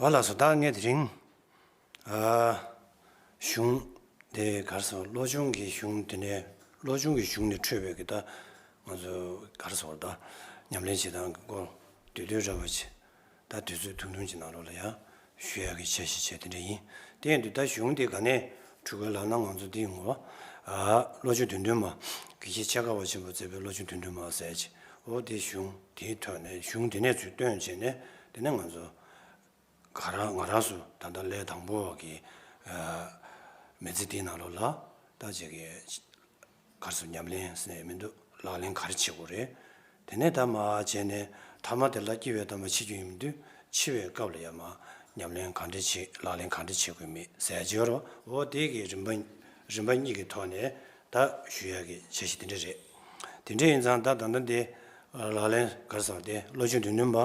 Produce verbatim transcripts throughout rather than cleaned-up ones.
བ་ལགས་སོ། ད་ངས་དེ་རིང་ཨ་གཞུང་དེ་ག་རེ་ཟེར། བློ་སྦྱོང་གི་གཞུང་དེ་ནས། བློ་སྦྱོང་གི་གཞུང་ནས་འཕྲོས་པའི་གི་ད་ང་ཚོ་ག་རེ་ཟེར། ད་ཉམས་ལེན་བྱེད་སྟངས་ཀྱི་སྐོར་བསྡུས་བསྡུས་འདྲ་བོ་ཅིག་ད་དུས་ཚོད་ཐུང་ཐུང་ཅིག་ནང་ལོགས་ལ་ཡང་ཞུ་ཡག་གི་འཆར་གཞི་བྱས་དེ་འདྲ་ཡིན། དེ་ཡིན་དུས་ད་གཞུང་དེ་ག་ནས་འཕྲོས་དགོས་ལབ་ན། ང་ཚོ་འདིའི་ངོ་བོ་ཨ་བློ་སྦྱོང་བདུན་བདུན་མ། དགེ་བཤེས་ཆེ་དགའ་བ་ཆེན་པོས་མཛད་པའི་བློ་སྦྱོང་བདུན་བདུན་མ་ཟེར་ཅིག་འོ་དེ་གཞུང་དེའི་ཐོག་ནས། གཞུང་དེ་ནས་ཚུར་བཏོན་བྱས་ནས། དེ་ནས་ང་ཚོ་ག་རང་ང་རང་ཚོ་ད་ལྟ་ལས་དང་པོ་གི་ཨ་མི་ཚེ་འདིའི་ནང་ལོགས་ལ་ད་ཅིག་གི་ག་རེ་ཟེར། ཉམས་ལེན་ཟེར་ནས་མི་འདུག་ལག་ལེན་ག་རེ་བྱེད་དགོས་རེད། དེ་ནས་ད་མར་བྱས་ནས་ཐ་མ་དེ་ལ་སྐྱེ་བའི་ཐ་མ་འཆི་རྒྱུ་ཡིན་དུས། འཆི་བའི་སྐབས་ལ་ཡང་མར་ཉམས་ལེན་ག་འདྲ་བྱེད། ལག་ལེན་ག་འདྲ་བྱེད་དགོས་མིན་ཟེར་བྱས་རོ། འོ་དེ་གི་རིམ་པ་རིམ་པ་གཉིས་ཀྱི་ཐོག་ནས་ད་ཞུ་ཡག་གི་འཆར་གཞི་དེ་འདྲ་རེད། དེ་འདྲ་ཡིན་ཙང་ད་ད་ལྟ་འདི་ལག་ལེན་ག་རེ་ཟེར། དེ་བློ་སྦྱོང་བདུན་བདུན་པ་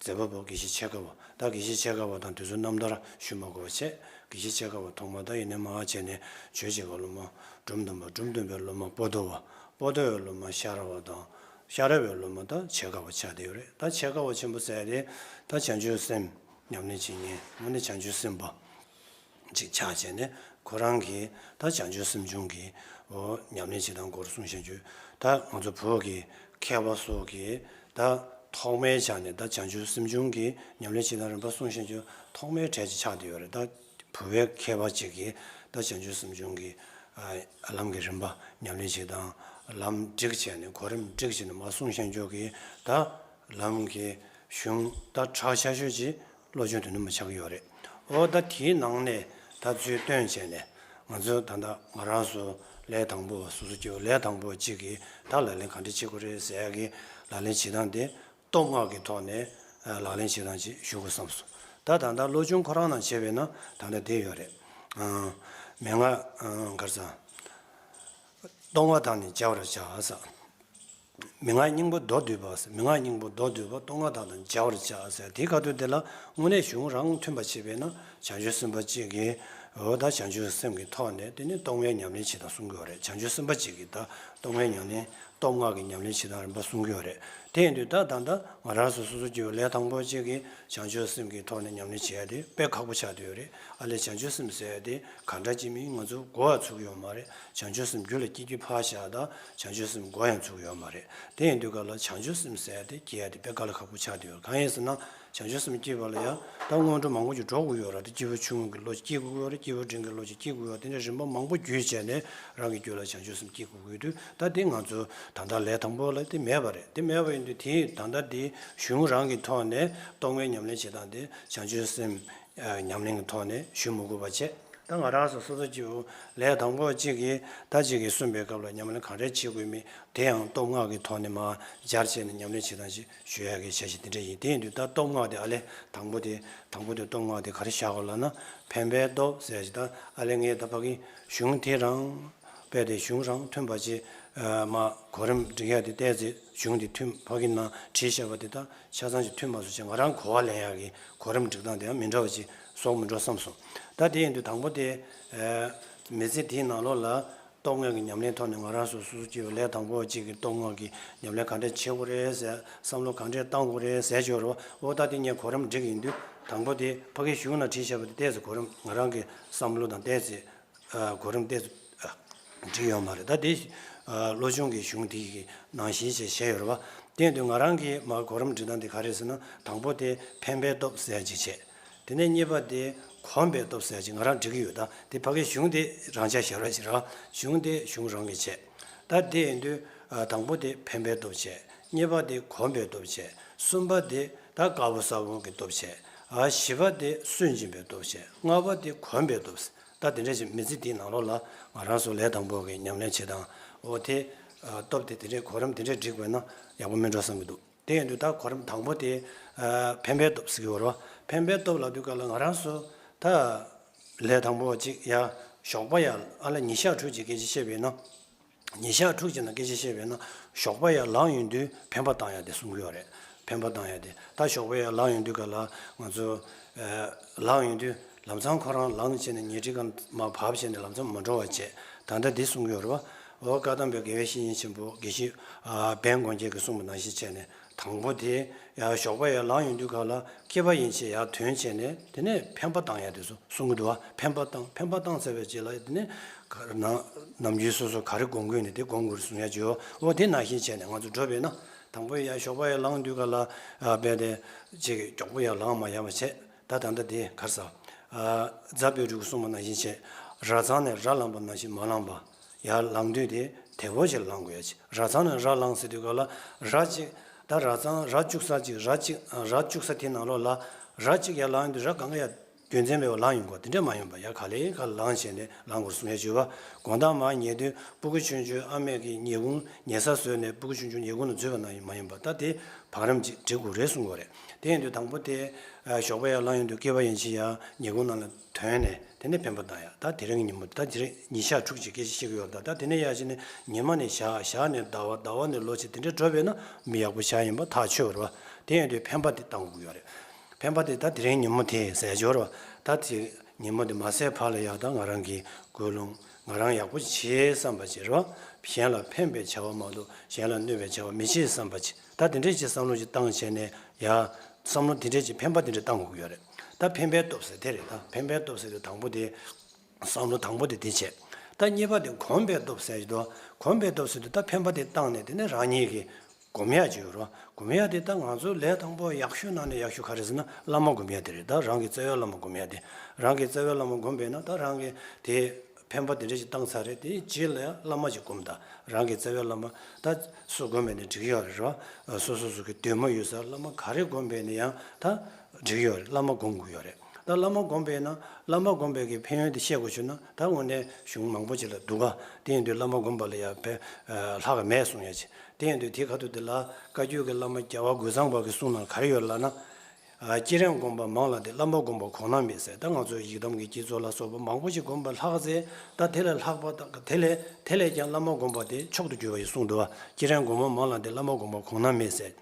མཛད་པ་པོ་དགེ་བཤེས་ཆེ་དགའ་བ། ད་དགེ་བཤེས་ཆེ་དགའ་བ་དང་དུས་ཚོད་རྣམ་ཐར་ཞུ་མ་དགོས་པ་བྱས། དགེ་བཤེས་ཆེ་དགའ་བ་ཐོག་མ། ད་ཡིན་ནས་མར་བྱས་ནས་ཆོས་རྗེ་གི་སློབ་མ་འབྲོམ་སྟོན་པ། འབྲོམ་སྟོན་པའི་སློབ་མ་པོ་ཏོ་བ། པོ་ཏོ་བའི་སློབ་མ་ཤ་ར་བ་དང་། ཤ་ར་བའི་སློབ་མ་ད་ཆེ་དགའ་བ་ཆགས་བསྡད་ཡོད་རེད། ད་ཆེ་དགའ་བ་ཆེན་པོ་ཟེར་ཡ་དེ་ད་བྱང་ཆུབ་སེམས་ཉམས་ལེན་བྱེད་མཁན། དངོས་གནས་བྱང་ཆུབ་སེམས་དཔའ་ཅིག་ཆགས་བྱས་ནས། ཁོ་རང་གིས་ད་བྱང་ཆུབ་སེམས་བྱུང་གི་འོ་ཉམས་ལེན་བྱེད་སྟངས་སྐོར་གསུངས་བཞག་རྒྱུ། ད་ང་ཚོ་བོད་ཀྱི་མཁས་པ་སོགས་ཀྱིས་ད་ཐོག་མའི་ཆ་ནས་ད་བྱང་ཆུབ་སེམས་བྱུང་གི་ཉམས་ལེན་བྱེད་སྟངས་རིམ་པ་གསུངས་བཞག་རྒྱུ་ཐོག་མའི་གྲས་ཅིག་ཆགས་བསྡད་ཡོད་རེད། ད་བོད་པའི་མཁས་པ་ཅིག་གིས་ད་བྱང་ཆུབ་སེམས་བྱུང་གི་ཨ་ལམ་གྱི་རིམ་པ། ཉམས་ལེན་བྱེད་སྟངས་ལམ་སྒྲིག་བྱས་ནས། གོ་རིམ་སྒྲིག་བྱས་ནས་མར་གསུངས་བཞག་རྒྱུ་གི་ད་ལམ་གྱི་གཞུང་ད་གྲགས་ཆེ་ཤོས་ཅིག་བློ་སྦྱོང་བདུན་བདུན་མ་ཆགས་ཀྱི་ཡོད་རེད། འོ་ད་དེའི་ནང་ནས་ད་ཚུར་བཏོན་བྱས་ནས། ང་ཚོ་ད་ལྟ་ང་རང་ཚོ་ལས་དང་པོ། སོ་སོ་སྐྱེ་བོ་ལས་དང་པོ་གཅིག་གིས་ད་ལག་ལེན་ག་འདྲ་བྱེད་དགོས་རེད་ཟེར་ཡ་གི་ལག་ལེན་བྱེད་སྟངས་དེ། སྟོབས་སྔགས་ཀྱི་ཐོག་ནས་ཨ་ལག་ལེན་བྱེད་སྟངས་ཅིག་ཞུ་དགོས་བསམ་སོང་། ད་ད་ལྟ་བློ་སྦྱོང་ཁོ་རང་ནང་བྱས་པས་ན་ད་ལྟ་དེ་ཡོད་རེད། ཨ་མན་ངག་ཨ་ག་རེ་ཟེར། སྟོང་པ་དང་ནི་བྲལ་བར་བྱ་ཟེར། མན་ངག་སྙིང་པོ་མདོར་བསྡུས་པ་ཟེར། མན་ངག་སྙིང་པོ་མདོར་བསྡུས་པ། སྟོང་པ་དག་དང་བྲལ་བར་བྱ་ཟེར། དེའི་ཁ་ཐུག་དེ་ལ་དངོས་གནས་གཞུང་རང་མཐུན་པ་བྱས་པས་ན། བྱང་ཆུབ་སེམས་དཔའ་གཅིག་གིས་འོ་ད་བྱང་ཆུབ་སེམས་ཀྱི་ཐོག་ནས། དེ་ནས་སྟོང་པའི་ཉམས་ལེན་བྱེད་སྟངས་གསུང་གི་ཡོད་རེད། བྱང་ཆུབ་སེམས་དཔའ་གཅིག་གིས་ད་སྟོང་པའི་ཉམས་ལེན། སྟོབས་སྔགས་ཀྱི་ཉམས་ལེན་བྱེད་སྟངས་རིམ་པ་གསུང་གི་ཡོད་རེད། དེ་ཡིན་དུས་ད་ད་ལྟ་ང་རང་ཚོ་སོ་སོ་སྐྱེ་བོ་ལས་དང་པོ་གཅིག་གིས་བྱང་ཆུབ་སེམས་ཀྱི་ཐོག་ནས་ཉམས་ལེན་བྱེད་ཡ་དེ་དཔེ་ཁག་པོ་ཆགས་བསྡད་ཡོད་རེད། ཨ་ལས་བྱང་ཆུབ་སེམས་ཟེར་ཡ་དེ་ག་འདྲ་ཅིག་མིན་ང་ཚོ་གོ་བ་ཚུགས་ཡོད་མ་རེད། བྱང་ཆུབ་སེམས་རྒྱུད་ལ་སྐྱེ་རྒྱུ་ཕར་བཞག་ད་བྱང་ཆུབ་སེམས་གོ་ཡང་ཚུགས་ཡོད་མ་རེད། དེ་ཡིན་དུས་ག་ལ་བྱང་ཆུབ་སེམས་ཟེར་ཡ་དེ་སྐྱེ་ཡ་དེ་དཔེ་དཀའ་ལས་ཁག་པོ་ཆགས་བསྡད་ཡོད། གང་ཡིན་ཟེར་ན། བྱང་ཆུབ་སེམས་སྐྱེ་བ་ལ་ཡང་ད་སྔོན་འགྲོ་མང་པོ་ཅིག་འགྲོ་དགོས་ཡོད་རེད། ད་སྐྱེས་བུ་ཆུང་ངུ་གི་བློ་ཅིག་སྐྱེ་དགོས་ཀྱི་ཡོད་རེད། སྐྱེས་བུ་འབྲིང་གི་བློ་ཅིག་སྐྱེ་དགོས་ཡོད། དེ་འདྲ་རིམ་པ་མང་པོ་བརྒྱུད་བྱས་ནས་རང་གི་རྒྱུད་ལ་བྱང་ཆུབ་སེམས་སྐྱེ་དགོས་ཀྱི་ཡོད་དུས། ད་དེ་ང་ཚོ་ད་ལྟ་ལས་དང་པོ་ལ་དེ་མེད་པ་རེད། དེ་མེད་པ་ཡིན་དུས་དེ་ད་ལྟ་དེ་གཞུང་རང་གི་ཐོག་ནས་སྟོང་པའི་ཉམས་ལེན་བྱེད་སྟངས་དེ་བྱང་ཆུབ་སེམས་ཉམས་ལེན་གྱི་ཐོག་ནས་ཞུ་མི་དགོས་པ་བྱས། ད་ང་རང་ཚོ་སོ་སོ་སྐྱེ་བོ་ལས་དང་པོ་གཅིག་གིས་ད་གཅིག་གིས་གསུངས་པའི་སྐབས་ལ་ཉམས་ལེན་ག་འདྲས་བྱེད་དགོས་མིན་དེ་ཡང་སྟོབས་སྔགས་ཀྱི་ཐོག་ནས་མར་སྦྱར་བྱས་ནས་ཉམས་ལེན་བྱེད་སྟངས་ཤིག་ཞུ་ཡག་གི་འཆར་གཞི་དེ་འདྲ་ཡིན། དེ་ཡིན་དུས་ད་སྟོབས་སྔགས་དེ་ཨ་ལས་དང་པོ་དེ། དང་པོ་དེ་སྟོབས་སྔགས་དེ་ག་རེ་བཞག་དགོས་ལབ་ན། ཕན་པའི་སྟོབས་ཟེར་ཞིག་ད་ཨ་ལས་ངས་ད་ཕ་གི་གཞུང་དེ་རང་དཔེ་དེ་གཞུང་རང་མཐུན་པ་ཅིག་མ་གོ་རིམ་སྒྲིག་ཡག་དེ་བལྟས་ཚེ། གཞུང་དེ་མཐུན། ཕ་གི་ནང་བྲིས་བཞག་པ་དེ་ད་ཆ་ཚང་ཞིག་མཐུན་མ་སོང་ཅིག་ང་རང་གོ་བ་ལེན་ཡག་གི་གོ་རིམ་སྒྲིག་སྟངས་དེ་ཡང་མི་འདྲ་བ་ཅིག་བཟོ་མི་འགྲོ་བསམ་སོང་། ད་དེ་ཡིན་དུས་དང་པོ་དེ་མི་ཚེ་དེའི་ནང་ལོགས་ལ་སྟོབས་སྔགས་ཀྱི་ཉམས་ལེན་ཐོག་ནས་ང་རང་ཚོ་སོ་སོ་སྐྱེ་བོ་ལས་དང་པོ་གཅིག་གིས་སྟོབས་སྔགས་ཀྱི་ཉམས་ལེན་ག་འདྲ་བྱེད་དགོས་རེད་ཟེར། བསམ་བློ་ག་འདྲས་བཏང་དགོས་རེད་ཟེར་ཅིག་ཡོད་རེད་བ། འོ་ད་དེ་ངས་གོ་རིམ་སྒྲིག་ཡིན་དུས་དང་པོ་དེ་ཕ་གི་གཞུང་ན་བྲིས་བཞག་པ་དེ་བལྟས་ཚེ་གོ་རིམ་ང་རང་གི་བསམ་བློ་དང་བལྟས་ཚེ་གོ་རིམ་བལྟས་ཚེ་འགྲིག་ཡོད་མ་རེད། ད་དེ་བློ་སྦྱོང་གི་གཞུང་དེ་གི་ནང་བཞིན་ཅིག་བྱས་ཡོད་རེད་བ། དེ་ཡིན་དུས་ང་རང་གི་མ་གོ་རིམ་སྒྲིག་སྟངས་དེ་ག་རེ་ཟེར་ན། དང་པོ་དེ་ཕན་པའི་སྟོབས་ཟེར་ཅིག་བྱས། དེ་ནས་གཉིས་པ་དེ་གོམས་པའི་སྟོབས་ཟེར་ཅིག་ང་རང་སྒྲིག་གི་ཡོད། ད་དེ་ཕ་གི་གཞུང་དེ་རང་འཇགས་བཞག་རོགས་བྱེད་རོགས། གཞུང་དེ་གཞུང་རང་གིས་བྱས། ད་དེ་ཡིན་དུས་ཨ་དང་པོ་དེ་ཕན་པའི་སྟོབས་བྱས། གཉིས་པ་དེ་གོམས་པའི་སྟོབས་བྱས། གསུམ་པ་དེ་ད་དཀར་པོ་གསལ་པོ་གི་སྟོབས་བྱས། ཨ་བཞི་པ་དེ་སུན་འབྱིན་པའི་སྟོབས་བྱས། ལྔ་པ་དེ་གོམས་པའི་སྟོབས། ད་དེ་འདྲ་ཞིག་མི་ཚེ་འདིའི་ནང་ལོགས་ལ་ང་རང་ཚོ་ལས་དང་པོ་གི་ཉམས་ལེན་བྱེད་སྟངས། འོ་དེ་ཨ་སྟོབས་དེ་དེ་འདྲའི་གོ་རིམ་དེ་འདྲའི་སྒྲིག་པ་ན་ཡག་པོ་མིན་འགྲོ་བསམ་གྱི་འདུག་དེ་ཡིན་དུས་ད་གོ་རིམ་དང་པོ་དེ་ཨ་ཕན་པའི་སྟོབས་ཟེར་གྱི་ཡོད་རེད་བ། ཕན་པའི་སྟོབས་ལབ་དུས་སྐབས་ལ་ང་རང་ཚོ་ད་ལས་དང་པོ་གཅིག་ཡ་ཞོགས་པ་ཡ་ཨ་ལ་ཉིན་ཞག་དྲུག་ཅིག་སྐད་ཆ་བཤད་པས་ན། ཉིན་ཞག་དྲུག་ཅིག་ནང་སྐད་ཆ་བཤད་པས་ན་ཞོགས་པ་ཡ་ལངས་ཡོང་དུས་ཕན་པ་བཏང་ཡ་དེ་གསུང་གི་ཡོད་རེད། ཕན་པ་བཏང་ཡ་དེ་ད་ཞོགས་པ་ཡ་ལངས་ཡོང་དུས་ག་ལ་ང་ཚོ་ཨ་ལངས་ཡོང་དུས་ལམ་སང་ཁོ་རང་ལངས་བྱས་ནས་ཉལ་ཁྲིའི་སྒང་མར་བབས་བྱས་ནས་ལམ་སང་མ་འགྲོ་བ་བྱས། ད་ལྟ་འདི་གསུང་གི་ཡོད་རེད་བ། འོ་བཀའ་གདམས་པའི་དགེ་བའི་བཤེས་གཉེན་ཆེན་པོ་དགེ་བཤེས་ཨ་འབན་དགོན་རྒྱལ་གྱིས་གསུངས་པ་ནང་བཞིན་བྱས་ནས། དང་པོ་དེ་ཡང་ཞོགས་པ་ཡར་ལངས་ཡོང་དུས་ག་ལ་སྐྱེས་པ་ཡན་ཆད་ཡར་ཐོན་བྱས་ནས། དེ་ནས་འཕེན་པ་བཏང་ཡ་དེ་ཚོ་གསུང་གི་འདུག་བ། འཕེན་པ་བཏང་། འཕེན་པ་བཏང་ཚར་བའི་རྗེས་ལ་དེ་ནས་ག་ནམ་ནམ་རྒྱུན་སོ་སོ་ག་རེ་སྒོམ་དགོས་ནས་དེ་སྒོམ་དགོས་རེད་གསུང་ཡ་བརྗོད། འོ་དེ་ནང་བཞིན་བྱས་ནས་ང་ཚོ་འགྲོ་བས་ན། དང་པོ་ཡར་ཞོགས་པ་ཡར་ལངས་དུས་ག་ལ་ཨ་རྦད་དེ་ཅིག་མགྱོགས་པོ་ཡར་ལངས་མ་ཡ་མ་བྱས། ད་ད་ལྟ་དེ་ག་རེ་ཟ། ཨ་རྫ་དཔལ་སྤྲུལ་སྐུ་གསུངས་པ་ནང་བཞིན་བྱས། ར་ཚང་ནས་ར་ལངས་པ་ནང་བཞིན་མ་ལངས་པ། ཡར་ལངས་དུས་དེ་དལ་པོ་ཞིག་ལངས་དགོས་ཡ་ཅིག་ར་ཚང་ནས་ར་ལངས་ཟེར་དུས་ག་ལ་ར་གཅིག་ད་ར་ཚང་ར་བཅུག་ས་ཅིག་ར་གཅིག་ར་བཅུག་ས་དེ་ནང་ལོགས་ལ་ར་གཅིག་ཡར་ལངས་དུས་ར་གང་ག་ཡ་རྒྱུ་མཚན་མེད་པར་ལངས་ཡོང་གོ་དེ་འདྲ་མ་ཡིན་པ། ཡ་ག་ལེ་ག་ལངས་བྱས་ནས་ལངས་དགོས་གསུང་ཡ་བརྗོད་པ། དགོང་དག་མར་ཉལ་དུས་སྤུ་གུ་ཆུང་ཆུང་ཨ་མས་ཀྱི་ཉལ་ཁུང་ཉལ་ས་བཟོས་ནས་སྤུ་གུ་ཆུང་ཆུང་ཉལ་ཁུང་ལ་འཛུལ་བ་ནང་བཞིན་མ་ཡིན་པ། ད་དེ་བང་རིམ་ཅིག་སྒྲིག་དགོས་རེད་གསུང་གོ་རེད། དེ་ཡིན་དུས་དང་པོ་དེ་ཞོགས་པ་ཡར་ལངས་ཡོང་དུས་སྐྱེས་པ་ཡན་ཆད་ཡར་ཉལ་ཁུང་ནང་ལ་ཐོན་ནས། དེ་ནས་འཕེན་པ་བཏང་ཡ། ད་དེ་རིང་གི་ཉིན་མོ་ད་དེ་རིང་ཉིན་ཞག་དྲུག་ཅིག་སྐད་ཆ་བཤད་ཀྱི་ཡོད། ད་ད་དེ་ནས་ཡར་བྱས་ནས་ཉི་མ་ནས་ཞག་ཞག་ནས་ཟླ་བ་ཟླ་བ་ནས་ལོ་བྱས་དེ་འདྲ་འགྲོ་བས་ན་མི་ཡག་པོ་ཆགས་ཡིན་པ་ཐག་ཆོད་རེད་བ། དེ་ཡིན་དུས་འཕེན་པ་དེ་བཏང་དགོས་ཀྱི་ཡོད་རེད། འཕེན་པ་དེ་ད་དེ་རིང་ཉིན་མོ་དེ་ཟེར་ཡ་ཅིག་ཡོད་རེད་བ། ད་དེ་ཉིན་མོ་དེ་མ་ཟད་བར་ལ་ཡ་ད་ང་རང་གི་ཀུན་སློང་ང་རང་ཡག་པོ་བྱེད་བསམ་པ་ཅིག་རེད་བ། གཞན་ལ་ཕན་པའི་བྱ་བ་མ་གཏོགས་གཞན་ལ་གནོད་པའི་བྱ་བ་མི་བྱེད་བསམ་པ་ཅིག་ད་དེ་འདྲས་ཅིག་བསམ་བློ་ཅིག་བཏང་བྱས་ནས་ཡ། བསམ་བློ་དེ་འདྲས་ཅིག་འཕེན་པ་དེ་འདྲས་བཏང་དགོས་ཀྱི་ཡོད་རེད། ད་འཕེན་པའི་སྟོབས་ཟེར་དེ་རེད། ད་འཕེན་པའི་སྟོབས་ཟེར་དུས་དང་པོ་དེ། བསམ་བློ་དང་པོ་དེ་དེ་བྱས། ད་གཉིས་པ་དེ་གོམས་པའི་སྟོབས་ཟེར་གྱི་འདུག་གོམས་པའི་སྟོབས་ཟེར་དུས་ད་འཕེན་པ་དེ་བཏང་ནས་དེ་ནས་རང་ཉིད་ཀྱིས་སྒོམ་ཡག་ཅིག་ཡོད་རེད། སྒོམ་ཡག་དེ་ད་ང་ཚོ་ལས་དང་པོ་ཡག་ཤོས་ནང་ནས་ཡག་ཤོས་ག་རེ་ཟེར་ན་བླ་མ་སྒོམ་ཡག་དེ་རེད། ད་རང་གི་རྩ་བའི་བླ་མ་སྒོམ་ཡག་དེ། རང་གི་རྩ་བའི་བླ་མ་སྒོམ་པས་ན་ད་རང་གི་དེ་འཕེན་པ་དེ་འདྲ་ཞིག་བཏང་ཚར་རེད། དེའི་རྗེས་ལ་ཡང་བླ་མ་ཅིག་སྒོམ། ད་རང་གི་རྩ་བའི་བླ་མ་ད་སུ་སྒོམ་པས་ན་འགྲིག་གི་ཡོད་རེད་རོ། སོ་སོ་སོ་གི་འདུན་མ་ཡོད་ས་བླ་མ་ག་རེ་སྒོམ་པས་ན་ཡང་ད་འགྲིག་གི་ཡོད་རེད། བླ་མ་སྒོམ་དགོས་ཡོད་རེད། ད་བླ་མ་སྒོམ་པས་ན་བླ་མ་སྒོམ་པའི་གི་ཕན་ཡོན་དེ་བཤད་དགོས་བྱུང་ན་ད་དངོས་གནས་གཞུང་མང་པོ་ཅིག་ལ་འདུག་ག་དེ་ཡིན་དུས་བླ་མ་སྒོམ་པ་ལ་ཡང་དཔེ་ལྷག་ག་མེད་གསུང་ཡ་ཅིག་དེ་ཡིན་དུས་དེ་ཁ་ཐུག་དེ་ལ་བཀའ་བརྒྱུད་ཀྱི་བླ་མ་རྒྱལ་བ་རྒོད་ཚང་པ་གི་གསུང་ནང་ག་རེ་ཡོད་ལབ་ན། ཨ་སྐྱེས་རབས་སྒོམ་པ་མང་ལ་དེ། བླ་མ་སྒོམ་པ་གོང་ན་མེད་ཟེར། ད་ང་ཚོ་ཡི་དམ་གྱི་བསྐྱེད་རྫོགས་ལ་སོགས་པ་མང་པོ་ཞིག་སྒོམ་པ་ལྷག་ཟེར། ད་དེ་ལས་ལྷག་པ་དང་དེ་ལས་དེ་ལས་ཀྱང་བླ་མ་སྒོམ་པ་དེ་མཆོག་ཏུ་གྱུར་པ་ཡིན་གསུངས་འདུག་བ། སྐྱེས་རབས་སྒོམ་པ་མང་ལ་དེ། བླ་མ་སྒོམ་པ་གོང་ན་མེད་ཟེར།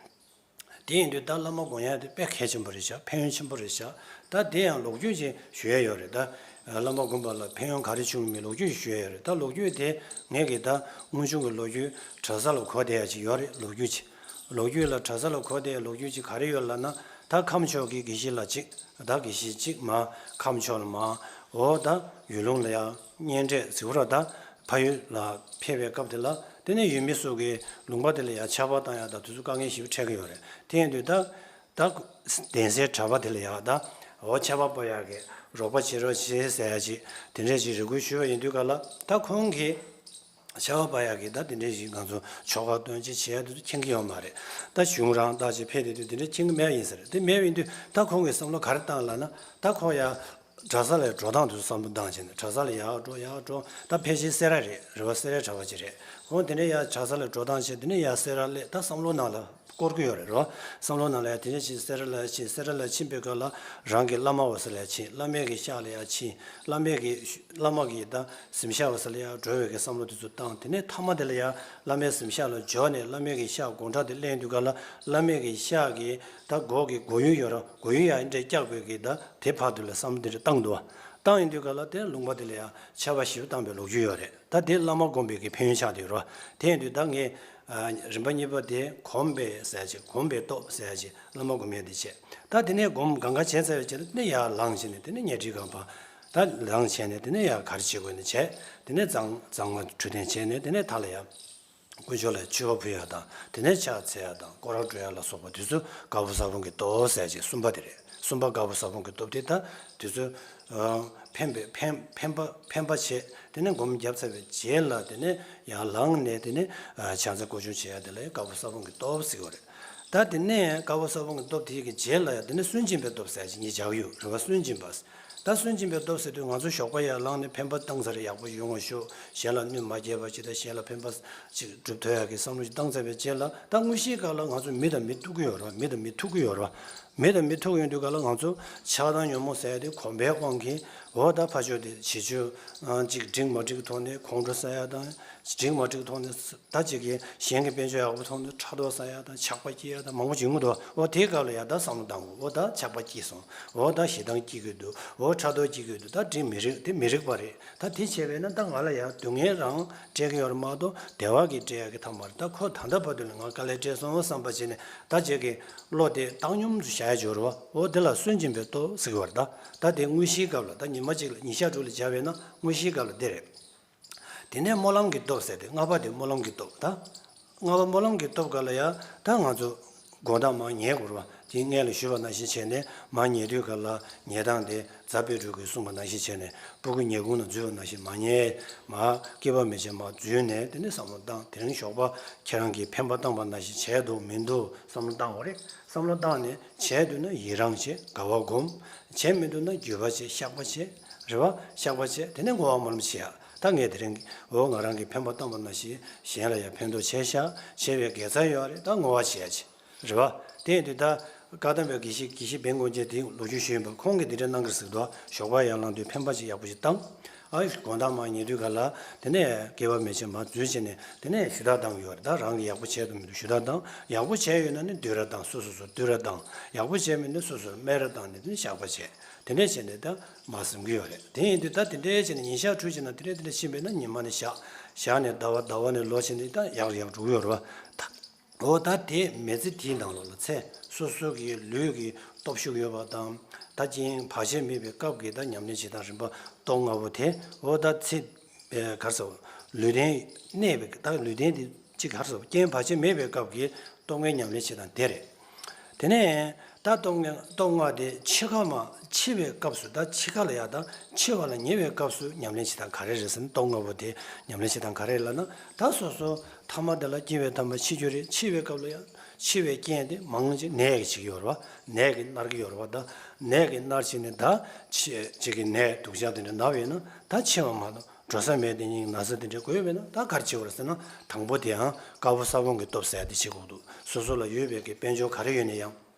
དེ་ཡིན་དུས་ད་བླ་མ་སྒོམ་ཡ་དེ་དཔེ་གལ་ཆེན་པོ་རེད་ཤག་ཕན་ཡོན་ཆེན་པོ་རེད་ཤག་ད་དེ་ཡང་ལོ་རྒྱུས་ཅིག་ཞུ་ཡ་ཡོད་རེད། ད་བླ་མ་སྒོམ་པ་ལ་ཕན་ཡོན་ག་རེ་བྱུང་མིན་ལོ་རྒྱུས་ཞིག་ཞུ་ཡ་ཡོད་རེད། ད་ལོ་རྒྱུས་དེ་ངས་ཀྱི་ད་དངོས་བྱུང་གི་ལོ་རྒྱུས་གྲྭ་ས་ལ་གོ་བསྡད་ཡ་ཅིག་ཡོད་རེད། ལོ་རྒྱུས་ཅིག་ལོ་རྒྱུས་ལ་གྲྭ་ས་ལ་གོ་བསྡད་ལོ་རྒྱུས་ཅིག་ག་རེ་ཡོད་ལབ་ན། ད་ཁམས་ཕྱོགས་ཀྱི་དགེ་བཤེས་ལགས་གཅིག་ད་དགེ་བཤེས་གཅིག་མ་ཁམས་ཕྱོགས་ལ་མ་འོ་ད་ཡུལ་ལུང་ལ་ཡང་གཉེན་འཕྲད་ཟེར་བ་ར། ད་ཕ་ཡུལ་ལ་ཕེབས་པའི་སྐབས་དེ་ལ་དེ་ནས་ཡུལ་མི་སོགས་ཀྱིས་ལུང་པ་དེ་ལ་ཡང་ཆར་པ་བཏང་ཡ་དང་དེ་ཚོ་དཀའ་ངལ་ཞེ་པོ་འཕྲད་ཀྱི་ཡོད་རེད། དེ་ཡིན་དུས་ད་ད་གདན་སའི་གྲྭ་པ་དེ་ལ་ཡང་ད་འོ་ཆར་པ་སྤོ་ཡག་གི་རོགས་པ་བྱེད་རོགས་བྱེད་ཟེར་ཡ་ཅིག་དེ་འདྲས་ཅིག་རེ་སྐུལ་ཞུས་པ་ཡིན་དུས་ག་ལ་ད་ཁོང་གིས། ཆར་པ་སྤོ་ཡག་གི་ད་དེ་འདྲས་ཞིག་ང་ཚོ་ཆོ་ག་སྟོན་ཅིག་བྱེད་ཡ་དེ་ཚོ་མཁྱེན་གྱི་ཡོད་མ་རེད། ད་གཞུང་རང་བདག་ཅིག་ཕེབས་བསྡད་དུས་དེ་འདྲས་མཁྱེན་གྱི་མེད་ཡིན་ས་རེད། དེ་མེད་ཡིན་དུས་ད་ཁོང་གིས་བསམ་བློ་ག་རེ་བཏང་ལབ་ན། ད་ཁོང་ཡ་གྲྭ་ས་ལ་འགྲོ་སྟངས་དེ་ཚོ་བསམ་བློ་བཏང་བྱས་ནས་གྲྭ་ས་ལ་ཡར་འགྲོ་ཡར་འགྲོ། ད་ཕལ་ཆེར་སེ་ར་རེད། རེད་བ། སེ་རའི་གྲྭ་པ་ཅིག་རེད། ཁོང་དེ་འདྲས་ཡར་གྲྭ་ས་ལ་འགྲོ་སྟངས་བྱས་དེ་ནས་ཡར་སེ་ར་སླེབས། ད་བསམ་བློ་ནང་ལ་སྐོར་གྱི་ཡོད་རེད་རོ། བསམ་བློ་ནང་ལ་ཡང་དེ་འདྲ་ཞིག་སེ་ར་ལ་ཕྱིན། སེ་ར་ལ་ཕྱིན་པའི་སྐབས་ལ་རང་གི་བླ་མ་འོ་ས་ལ་ཕྱིན། བླ་མའི་གི་ཤག་ལ་ཡང་ཕྱིན། བླ་མའི་གི་བླ་མ་གི་ད་གཟིམ་ཤག་འོ་ས་ལ་ཡང་འགྲོ་བའི་གི་བསམ་བློ་དེ་ཚོ་བཏང་། དེ་ནས་མཐའ་མ་དེ་ལ་ཡང་བླ་མའི་གཟིམ་ཤག་ལ་འབྱོར་ནས་བླ་མའི་གི་ཤག་སྒོ་འགྲམ་དེ་སླེབས་དུས་སྐབས་ལ་བླ་མའི་གི་ཤག་གི་ད་སྒོ་གི་སྒོ་ཡོན་ཡོད་ར། སྒོ་ཡོན་ཡང་འདྲ་བཀྱགས་པའི་གི་ད་དེ་བར་དུ་ལ་བསམ་བློ་དེ་འདྲ་བཏང་འདུག་བ། བཏང་ཡོང་དུས་སྐབས་ལ་དེ་ལུང་པ་དེ་ལ་ཡང་ཆར་པ་ཞེ་པོ་བཏང་པའི་ལོ་རྒྱུས་ཡོད་རེད། ད་དེ་བླ་མ་སྒོམ་པའི་གི་ཕན་ཡོན་ཆགས་བསྡད་ཡོད་རེད་བ། དེ་ཡིན་དུས་ད་ངས་ཨ་རིམ་པ་གཉིས་པ་དེ་གོམས་པའི་ཟེར་ཡ་ཅིག་གོམས་པའི་སྟོབས་ཟེར་ཡ་ཅིག་བླ་མ་སྒོམ་ཡ་དེ་བྱས། ད་དེ་ནས་སྒོམ་གང་ག་བྱས་ཚར་བའི་རྗེས་ལ་དེ་ནས་ཡར་ལངས་བྱས་ནས་དེ་ནས་ཉལ་ཁྲིའི་སྒང་ཕར་ད་ལངས་བྱས་ནས་དེ་ནས་ཡར་ག་རེ་བྱེད་དགོས་ནས་བྱས། དེ་ནས་གཙང་གཙང་མ་འཁྲུད་འཐེན་བྱས་ནས་དེ་ནས་མཐའ་ལ་ཡར་དཀོན་མཆོག་ལ་མཆོད་པ་ཕུལ་ཡ་དང་དེ་ནས་ཕྱག་འཚལ་ཡ་དང་སྐོར་ར་འགྲོ་ཡ་ལ་སོགས་པ་དེ་ཚོ་དཀར་པོ་ས་བོན་གྱི་སྟོབས་ཟེར་ཅིག་གསུམ་པ་དེ་རེད། གསུམ་པ་དཀར་པོ་ས་བོན་གྱི་སྟོབས་དེ་ད་དེ་ཚོ་ཨ་འཕེན་པའི་འཕེན་འཕེན་པ་འཕེན་པ་བྱས། དེ་ནས་སྒོམ་བརྒྱབ་ཚར་བའི་རྗེས་ལ་དེ་ནས་ཡར་ལངས་ནས་དེ་ནས་ཨ་ཕྱག་འཚལ་སྐོར་སྦྱོང་བྱེད་ཡ་དེ་ལ་དཀར་པོ་ས་བོན་གྱི་སྟོབས་ཟེར་གྱི་ཡོད་རེད། ད་དེ་ནས་དཀར་པོ་ས་བོན་གྱི་སྟོབས་དེ་གི་རྗེས་ལ་ཡང་དེ་ནས་སུན་འབྱིན་པའི་སྟོབས་ཟེར་ཅིག་ངས་སྦྱར་གྱི་ཡོད་རེད་བ། སུན་འབྱིན་པ། ད་སུན་འབྱིན་པའི་སྟོབས་ཟེར་དུས་ང་ཚོ་ཞོགས་པ་ཡར་ལངས་ནས་འཕེན་པ་བཏང་ཚར་རེད། ཡག་པོ་ཡོང་བ་ཤོག་གཞན་ལ་གནོད་མ་སྐྱེལ་བ་ཅིག་དང་གཞན་ལ་ཕན་པ་ཅིག་སྒྲུབ་ཐུབ་ཡག་གི་བསམ་བློ་ཞིག་བཏང་ཚར་བའི་རྗེས་ལ་ད་དངོས་གཞིའི་སྐབས་ལ་ང་ཚོ་མི་དང་མི་ཐུག་གི་ཡོད་རེད་བ། མི་དང་མི་ཐུག་གི་ཡོད་རེད་བ། མི་དང་མི་ཐུག་ཡོང་དུས་སྐབས་ལ་ང་ཚོ་ཆགས་སྡང་ཉོན་མོངས་ཟེར་ཡ་དེ་གོམས་པའི་དབང་གིས་ འོ་ད་ཕ་ཆོས་དེ་བྱེད་སྤྱོད་ཅིག་འགྲིག་མ་འགྲིག་ཐོག་ནས་ཁོང་ཁྲོ་ཟ་ཡ་དང་། འགྲིག་མ་འགྲིག་ཐོག་ནས་ད་ཅིག་གི་གཞན་གྱི་དཔལ་འབྱོར་ཡག་པོ་ཐོག་ནས་ཕྲག་དོག་ཟ་ཡ་དང་། ཆགས་པ་སྐྱེ་ཡ་དང་མང་པོ་ཅིག་ཡོང་གི་འདུག་འོ་དེའི་སྐབས་ལ་ཡ་ད་བསམ་བློ་བཏང་དགོས། འོ་ད་ཆགས་པ་སྐྱེས་སོང་། འོ་ད་ཞེ་སྡང་སྐྱེ་གི་འདུག་འོ་ཕྲག་དོག་སྐྱེ་གི་འདུག་ད་འགྲིག་མི་རིགས་དེ་མི་རིགས་པ་རེད། ད་དེ་བྱས་པས་ན་ད་ང་ལ་ཡ་སྡུག་བསྔལ་རང་སྤྲད་ཀྱི་ཡོད་རེད་མ་གཏོགས་བདེ་བ་གི་སྤྲད་ཡ་གི་ཐབས་མ་རེད། ད་ཁོ་ད་ལྟ་བར་དུ་ལ་ང་དཀའ་ལས་སྤྲད་སོང་བསམ་པ་བྱས་ནས་ད་ཅིག་གི་བློ་དེ་བཏང་སྙོམས་སུ་བཞག་ཡ་སྦྱོར་བ། འོ་དེ་ལ་སུན་འབྱིན་པའི་སྟོབས་ཟེར་གྱི་ཡོད་རེད། ད་ད་དེ་དངོས་གཞིའི་སྐབས་ལ། ད་ཉི་མ་གཅིག་ལ་ཉིན་ཞག་དྲུག་ལ་སྦྱར་བས་ན་དངོས་གཞིའི་སྐབས་ལ་དེ་རེད། དེ་ནས་སྨོན་ལམ་གྱི་སྟོབས་ཟེར་ཏེ། ལྔ་པ་དེ་སྨོན་ལམ་གྱི་སྟོབས། ད་ལྔ་པ་སྨོན་ལམ་གྱི་སྟོབས་སྐབས་ལ་ཡ་ད་ང་ཚོ་དགོང་དག་མར་ཉལ་དགོས་རེད་བ། དེ་སྔོན་ལ་ཞུས་པ་ནང་བཞིན་བྱས་ནས་མར་ཉལ་དུས་སྐབས་ལ་ཉལ་སྟངས་དེ་རྫ་དཔལ་སྤྲུལ་སྐུས་གསུངས་པ་ནང་བཞིན་བྱས་ནས། སྤུ་གུ་ཉལ་ཁུང་ནང་འཛུལ་བ་ནང་བཞིན་མར་ཉལ། མར་སྐེད་པ་མི་བྱེད་མར་འཛུལ་ནས། དེ་ནས་བསམ་བློ་བཏང་། དེ་རིང་ཞོགས་པ་ཁྱེད་རང་གིས་འཕེན་པ་བཏང་པ་ནང་བཞིན་བྱས་འདུག་མི་འདུག་བསམ་བློ་བཏང་བ་རེད། བསམ་བློ་བཏང་ནས་བྱས་འདུག་ན་ཡི་རང་བྱེད། དགའ་བ་སྒོམ། བྱས་མི་འདུག་ན་འགྱོད་པ་བྱེད། བཤགས་པ་བྱེད། རེད་བ། བཤགས་པ་བྱེད། དེ་ནས་བསྔོ་བ་སྨོན་ལམ་བྱེད་ཡ། ད་ངས་དེ་རིང་འོ་ང་རང་གིས་འཕེན་པ་བཏང་པ་ནང་བཞིན་གཞན་ལ་ཡང་ཕན་ཐོགས་བྱས་ཤག་བྱས་པའི་དགེ་རྩ་ཡོད་རེད། ད་བསྔོ་བ་བྱེད་ཡ་བྱེད། རེད་བ། དེ་ཡིན་དུས་ད་བཀའ་གདམས་པའི་དགེ་བཤེས་དགེ་བཤེས་བན་ཀོང་ཅན་དེ་ལོ་རྒྱུས་ཞུས་ཡིན་པ། ཁོང་གིས་འདི་འདྲ་གནང་གི་རེད་ཟེར་འདུག་ཞོགས་པ་ཡར་ལངས་དུས་འཕེན་པ་ཅིག་ཡག་པོ་ཞིག་བཏང་། ཨ་དགོང་དག་མར་ཉལ་དུས་ག་ལ་དེ་ནས་སྐེད་པ་མི་བྱེད་མར་འཛུལ་བྱས་ནས། དེ་ནས་ཞུ་དག་བཏང་གི་ཡོད་རེད། ད་རང་གིས་ཡག་པོ་བྱས་འདུག་མི་འདུག་ཞུ་དག་བཏང་། ཡག་པོ་བྱས་ཡོད་ན་ནི་བསྟོད་ར་བཏང་། སོ་སོ་སོ་བསྟོད་ར་བཏང་། ཡག་པོ་བྱས་མེད་ན་སོ་སོར་སྨད་ར་བཏང་ནས། དེ་ནས་བཤགས་པ་བྱས། དེ་འདྲས་བྱས་ནས་ད་མར་གཟིམ་གྱི་ཡོད་རེད། དེ་ཡིན་དུས་ད་དེ་འདྲས་བྱས་ནས་ཉིན་ཞག་དྲུག་བྱས་ན། དེ་འདྲས་དེ་འདྲས་ཕྱིན་པས་ན་ཉི་མ་ནས་ཞག་ཞག་ནས་ཟླ་བ། ཟླ་བ་ནས་ལོ་བྱས་ནས་ད་ཡག་ཡག་འགྲོ་གི་ཡོད་རེད་བ། ད་འོ་ད་དེ་མི་ཚེ་དེའི་ནང་ལོགས་ལ་ཚེ་སོ་སོ་གི་ལུས་ཀྱི་སྟོབས་ཤུགས་ཡོད་པ་དང་། ད་རྐྱེན་བར་ཆད་མེད་པའི་སྐབས་ཀྱི་ད་ཉམས་ལེན་བྱེད་སྟངས་རིམ་པ་སྟོབས་ལྔ་པོ་དེ། འོ་ད་ཚེ་ག་རེ་ཟེར། ལུས་རྟེན་གནས་པའི། ད་ལུས་རྟེན་དེ་གཅིག་ག་རེ་ཟེར། རྐྱེན་བར་ཆད་མེད་པའི་སྐབས་ཀྱི་སྟོབས་ལྔའི་ཉམས་ལེན་བྱེད་སྟངས་དེ་རེད། དེ་ནས་ད་སྟོབས་ལྔ། སྟོབས་ལྔ་དེ་འཆི་ཁ་མ་འཆི་བའི་སྐབས་སུ། ད་འཆི་ཁ་ལ་ཡ། ད་འཆི་བ་ལ་ཉེ་བའི་སྐབས་སུ་ཉམས་ལེན་བྱེད་སྟངས་ག་རེ་རེད་ཟེར་ན། སྟོབས་ལྔ་པོ་དེ་ཉམས་ལེན་བྱེད་སྟངས་ག་རེ་རེད་ལབ་ན། ད་སོ་སོ་ཐ་མ་དེ་ལ་སྐྱེ་བའི་ཐ་མ་འཆི་རྒྱུ་རེད། འཆི་བའི་སྐབས་ལ་ཡ་འཆི་བའི་རྐྱེན་དེ་མང་ཆེ་ནད་ཀྱིས་འཆི་གི་ཡོད་རེད་བ། ནད་ཀྱིས་མནར་གྱི་ཡོད་རེད་བ། ད་ནད་ཀྱིས་མནར་བྱས་ནས་ད་འཆི་ཅིག་གི་ནད་སྡུག་ཅག་དེ་འདྲ་ན་བས་ན་ད་འཆི་བ་མ་གཏོགས། འགྲོ་ས་མེད་དེ་ཉིད་ན་ས་དེ་འདྲ་དགོས་པས་ན། ད་ག་རེ་བྱེད་དགོས་རེད་ཟེར་ན། དང་པོ་དེའང་དཀར་པོ་ས་བོན་གྱི་སྟོབས་ཟེར་ཡ་དེ་བྱེད་དགོས་འདུག་སོ་སོ་ལ་ཡོད་པའི་གི་དཔལ་འབྱོར་ག་རེ་ཡོད་ན་ཡང་།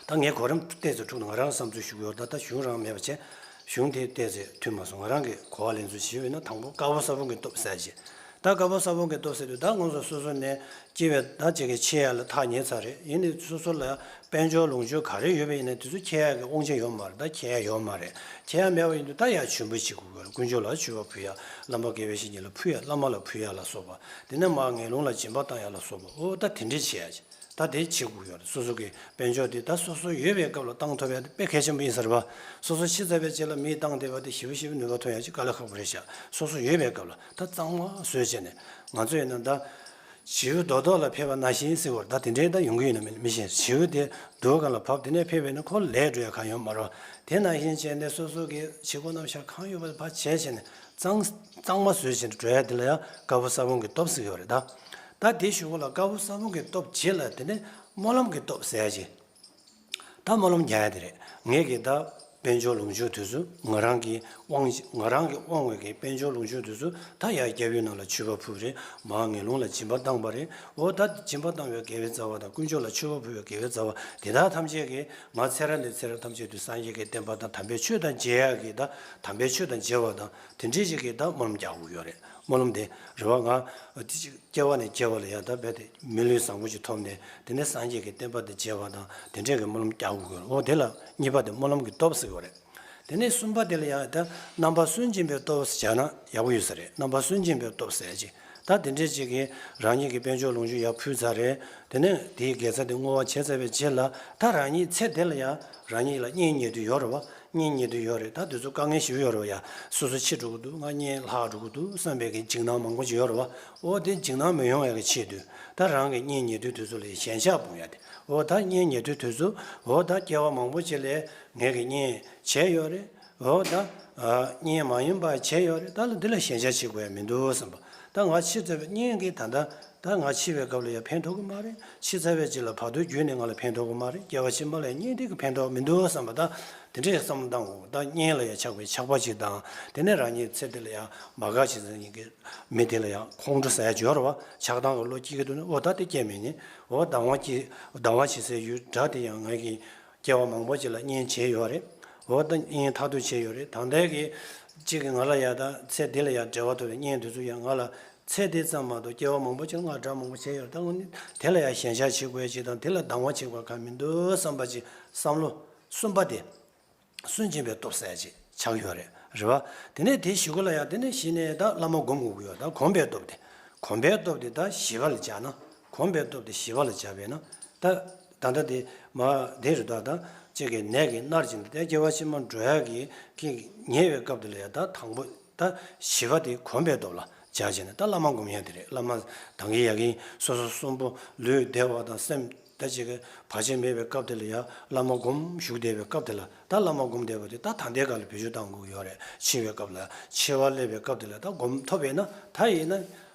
ད་ངས་གོ་རིམ་ཏོག་ཙམ་འཁྲུག་ན། ང་རང་བསམ་ཚུལ་ཞུ་གི་ཡོད། ད་ལྟ་གཞུང་རང་མེད་པ་བྱས། གཞུང་དེ་ཏོག་ཙམ་མཐུན་མ་སོང་། ང་རང་གི་གོ་བ་ལེན་ཚུལ་ཞུས་པ་ཡིན་ན། དང་པོ་དཀར་པོ་ས་བོན་གྱི་སྟོབས་ཟེར་ཡ་ཅིག་ད་དཀར་པོ་ས་བོན་གྱི་སྟོབས་ཟེར་དུས། ད་ང་ཚོ་སོ་སོ་ནས་སྐྱེ་བའི་ད་ཅིག་གི་འཆི་ཡ་ལ་ཐག་ཉེ་ཚར་རེད། ཡིན་ནའི་སོ་སོ་ལ་དཔལ་འབྱོར་ལོངས་སྤྱོད་ག་རེ་ཡོད་པ་ཡིན་ནའི་དེ་ཚོ་ཁྱེར་ཡག་གི་དབང་ཆ་ཡོད་མ་རེད། ད་ཁྱེར་ཡག་ཡོད་མ་རེད། ཁྱེར་ཡག་མེད་པ་ཡིན་དུས་ད་ཡར་མཆོད་འབུལ་བྱེད་དགོས་ཀྱི་ཡོད་རེད། དཀོན་མཆོག་ལ་མཆོད་པ་ཕུལ་ཡ། བླ་མ་དགེ་བའི་བཤེས་གཉེན་ལ་ཕུལ་ཡ། བླ་མ་ལ་ཕུལ་ཡ་ལ་སོགས་པ། དེ་ནས་མར་ངན་སློང་ལ་སྦྱིན་པ་བཏང་ཡ་ལ་སོགས་པ། འོ་ད་དེ་འདྲས་བྱེད་ཡ་ཅིག་ད་དེ་བྱེད་དགོས་ཀྱི་ཡོད་རེད། སོ་སོ་གི་དཔལ་འབྱོར་དེ་ད་སོ་སོ་ཡོད་པའི་སྐབས་ལ་བཏང་ཐུབ་ཡ་དེ་དཔེ་གལ་ཆེན་པོ་ཡིན་ས་རེད་བ། སོ་སོ་ཤི་ཚར་བའི་རྗེས་ལ་མིས་བཏང་བསྡད་པ་དེ་ཞེ་པོ་ཞེ་པོ་ནུས་པ་ཐོན་ཡ་ཅིག་དཀའ་ལས་ཁག་པོ་རེད་ཤག་སོ་སོ་ཡོད་པའི་སྐབས་ལ་ད་གཙང་མ་བཟོས་བྱས་ནས། ང་ཚོ་ཡིན་ན་ད་བྱིའུ་རྡོག་རྡོག་ལ་ཕེབས་པ་ནང་བཞིན་ཟེར་བ་རེད། ད་དེ་འདྲའི་ད་ཡོང་གི་ཡོད་ན་མི་མི་ཤེས། བྱིའུ་དེ་རྡོའི་སྒང་ལ་བབས། དེ་ནས་ཕེབས་པས་ན་ཁོ་ལས་འགྲོ་ཡ་གང་ཡོད་མ་རེད། དེ་ནང་བཞིན་བྱས་ནས་སོ་སོ་གི་བྱེད་སྒོ་རྣམ་གཞག་གང་ཡོད་པ་ཕར་བྱས་བྱས་ནས་གཙང་གཙང་མ་བཟོས་བྱས་ནས་འགྲོ་ཡ་དེ་ལ་ཡང་དཀར་པོ་ས་བོན་གྱི་སྟོབས་ཟེར་གྱི་ཡོད་རེད། ད་ད་དེ་གཞུག་གུ་ལ་དཀར་པོ་ས་བོན་གྱི་སྟོབས་རྗེས་ལ་དེ་ནས་སྨོན་ལམ་གྱི་སྟོབས་ཟེར་ཡ་ཅིག་ད་སྨོན་ལམ་རྒྱག་ཡ་དེ་རེད། ངས་ཀྱི་ད་དཔལ་འབྱོར་ལོངས་སྤྱོད་དེ་ཚོ་ང་རང་གི་དབང་། ང་རང་གི་དབང་བའི་གི་དཔལ་འབྱོར་ལོངས་སྤྱོད་དེ་ཚོ་ད་ཡར་སྐྱབས་ཡུལ་ནང་ལ་མཆོད་པ་ཕུལ་རེད། མར་ངན་སློང་ལ་སྦྱིན་པ་བཏང་པ་རེད། འོ་ད་སྦྱིན་པ་བཏང་བའི་དགེ་བའི་རྩ་བ་དང་། དཀོན་མཆོག་ལ་མཆོད་པ་ཕུལ་བའི་དགེ་བའི་རྩ་བ་དེ་དག་ཐམས་ཅད་ཀྱིས་ང་ཚེ་རབས་ནས་ཚེ་རབས་ཐམས་ཅད་དུ་སངས་རྒྱས་ཀྱི་བསྟན་པ་དང་དམ་པའི་ཆོས་དང་མཇལ་ཡག་གི། ད་དམ་པའི་ཆོས་དང་མཇལ་བ་དང་དེ་འདྲའི་ཞིག་གི་ད་སྨོན་ལམ་རྒྱག་དགོས་ཡོད་རེད། སྨོན་ལམ་དེ་རེད་བ། ང་དེ་ཅིག་སྐྱེ་བ་ནས་སྐྱེ་བ་ལ་ཡང་ད་རྦད་དེ་མི་ལུས་བཟང་པོ་ཅིག་ཐོབ་ནས། དེ་ནས་སངས་རྒྱས་ཀྱི་བསྟན་པ་དང་མཇལ་བ་དང་དེ་འདྲས་ཀྱི་སྨོན་ལམ་རྒྱག་དགོས་ཀྱི་ཡོད་རེད། འོ་དེ་ལ་གཉིས་པ་དེ་སྨོན་ལམ་གྱི་སྟོབས་ཟེར་གྱི་ཡོད་རེད། དེ་ནས་གསུམ་པ་དེ་ལ་ཡང་ད་རྣམ་པར་སུན་འབྱིན་པའི་སྟོབས་བྱས་ན་ཡག་པོ་ཡོད་ས་རེད། རྣམ་པར་སུན་འབྱིན་པའི་སྟོབས་ཟེར་ཅིག་ད་དེ་འདྲས་ཅིག་གིས་རང་ཉིད་ཀྱི་དཔལ་འབྱོར་ལོངས་སྤྱོད་ཡར་ཕུལ་ཚར་རེད། དེ་ནས་དེའི་དགེ་རྩ་དེ་བསྔོ་བ་བྱས་ཚར་བའི་རྗེས་ལ་ད་རང་ཉིད་ཚེ་འདི་ལ་ཡང་རང་ཉིད་ལ་གཉེན་ཉེ་དུ་ཡོད་རེད་བ། གཉེན་ཉེ་དུ་ཡོད་རེད། ད་དེ་ཚོ་དཀའ་ངལ་ཞིག་ཡོད་རེད་བ། ཡ་སོ་སོ་འཆི་འགྲོ་གི་འདུག་ང་གཉེན་ལྷག་འགྲོ་གི་འདུག་བསམ་པའི་གི་འཇིགས་སྣང་མང་པོ་ཅིག་ཡོད་རེད་བ། འོ་དེ་འཇིགས་སྣང་མི་ཡོང་ཡ་གི་ཆེད་དུ་ད་རང་གི་གཉེན་ཉེ་དུ་དེ་ཚོ་ལ་ཞེན་ཆགས་སྤོང་ཡ་དེ། འོ་ད་གཉེན་ཉེ་དུ་དེ་ཚོ། འོ་ད་སྐྱེ་བ་མང་པོ་ཅིག་ལ་ངས་གི་གཉེན་བྱས་ཡོད་རེད། འོ་ད་གཉེན་མ་ཡིན་པ་བྱས་ཡོད་རེད། ད་ལ་འདི་ལ་ཞེན་ཆགས་བྱེད་དགོས་ཡ་མི་འདུག་བསམ་པ། ད་ང་འཆི་ཚར་བའི་གཉེན་གྱིས་ད་ལྟ་ད་ང་འཆི་བའི་སྐབས་ལ་ཡང་ཕན་ཐོགས་ཀྱི་མ་རེད། འཆི་ཚར་བའི་རྗེས་ལ་བར་དོ་བརྒྱུད་ནས་ང་ལ་ཕན་ཐོགས་ཀྱི་མ་རེད། སྐྱེ་བ་ཕྱི་མ་ལ་ཡང་གཉེན་དེ་གིས་ཕན་ཐོགས་མི་འདུག་བསམ་པ། ད་དེ་འདྲའི་བསམ་བློ་བཏང་དགོས། ད་གཉེན་ལ་ཡང་ཆགས་པའི་ཆགས་པ་ཅིག་དང་། དེ་ནས་རང་ཉིད་ཚེ་འདི་ལ་ཡང་མ་དགའ་བྱེད་ས་ཉིད་ཀྱི་མི་དེ་ལ་ཡང་ཁོང་ཁྲོ་ཟ་ཡ་ཅིག་ཡོད་རེད་བ། ཆགས་སྡང་གི་བློ་སྐྱེ་གི་འདུག་ན། འོ་ད་དེ་སྐྱེ་མི་ཉན། འོ་སྡང་བ་སྐྱེ། སྡང་བ་བྱེད་སའི་ཡུལ་དགྲ་དེ་ཡང་ངས་ཀྱི་སྐྱེ་བ་མང་པོ་ཅིག་ལ་གཉེན་བྱས་ཡོད་རེད། འོ་ད་གཉེན་ཐག་གཅོད་བྱས་ཡོད་རེད། ད་ལྟའི་གི་གཅིག་གི་ང་ལ་ཡ་ད་ཚེ་འདི་ལ་ཡ་འབྲེལ་བ་ཐོབ་པའི་གཉེན་དེ་ཚོ་ཡ་ང་ལ་ཚེ་འདི་ཙམ་མ་གཏོགས་སྐྱེ་བ་མང་པོ་ཅིག་ང་དགྲ་མང་པོ་བྱས་ཡོད་རེད། ད་དངོས་གནས་དེ་ལ་ཡ་ཞེན་ཆགས་བྱེད་དགོས་ཅིག་དང་དེ་ལ་སྡང་བ་བྱེད་དགོས་གང་མི་འདུག་བསམ་པ་ཅིག་བསམ་བློ་གསུམ་པ་དེ། སུན་འབྱིན་པའི་སྟོབས་ཟེར་ཅིག་ཆགས་ཡོད་རེད། རེད་བ། དེ་ནས་དེ་གཞུག་གུ་ལ་ཡང་དེ་ནས་གཞི་ནས་ད་བླ་མ་སྒོམ་དགོས་ཀྱི་ཡོད། ད་གོམས་པའི་སྟོབས་དེ། གོམས་པའི་སྟོབས་དེ་ད་ཞི་བ་ལ་སྦྱར་ན། གོམས་པའི་སྟོབས་དེ་ཞི་བ་ལ་སྦྱར་བས་ན། ད་ད་ལྟ་དེ་མ་དེ་རེད་ད། ད་ཅིག་གི་ནད་ཀྱིས་མནར་བཞིན་དེ་སྐྱེ་བ་ཕྱི་མར་འགྲོ་ཡག་གི་གི་ཉེ་བའི་སྐབས་དེ་ལ་ཡང་ད་དང་པོ་ད་ཞི་བ་དེ་གོམས་པའི་སྟོབས་ལ་སྦྱར་བྱས་ནས་ད་བླ་མ་སྒོམ་ཡག་དེ་རེད། བླ་མ་ད་གིན་ཡ་གིན་སོ་སོ་གསུམ་པོ་ལུས་བདེ་བ་དང་སེམས། ད་ཅིག་གི་བར་ཆད་མེད་པའི་སྐབས་དེ་ལ་ཡང་བླ་མ་སྒོམ་བཞུགས་བསྡད་པའི་སྐབས་དེ་ལ་ད་བླ་མ་སྒོམ་བསྡད་པ་དེ་ད་ད་ལྟའི་སྐབས་ལ་བེད་སྤྱོད་གཏང་དགོས་ཀྱི་ཡོད་རེད། འཆི་བའི་སྐབས་ལ་འཆི་བ་སླེབས་པའི་སྐབས་དེ་ལ་ད་སྒོམ་ཐུབ་པས་ན་ད་ཡིན་ན་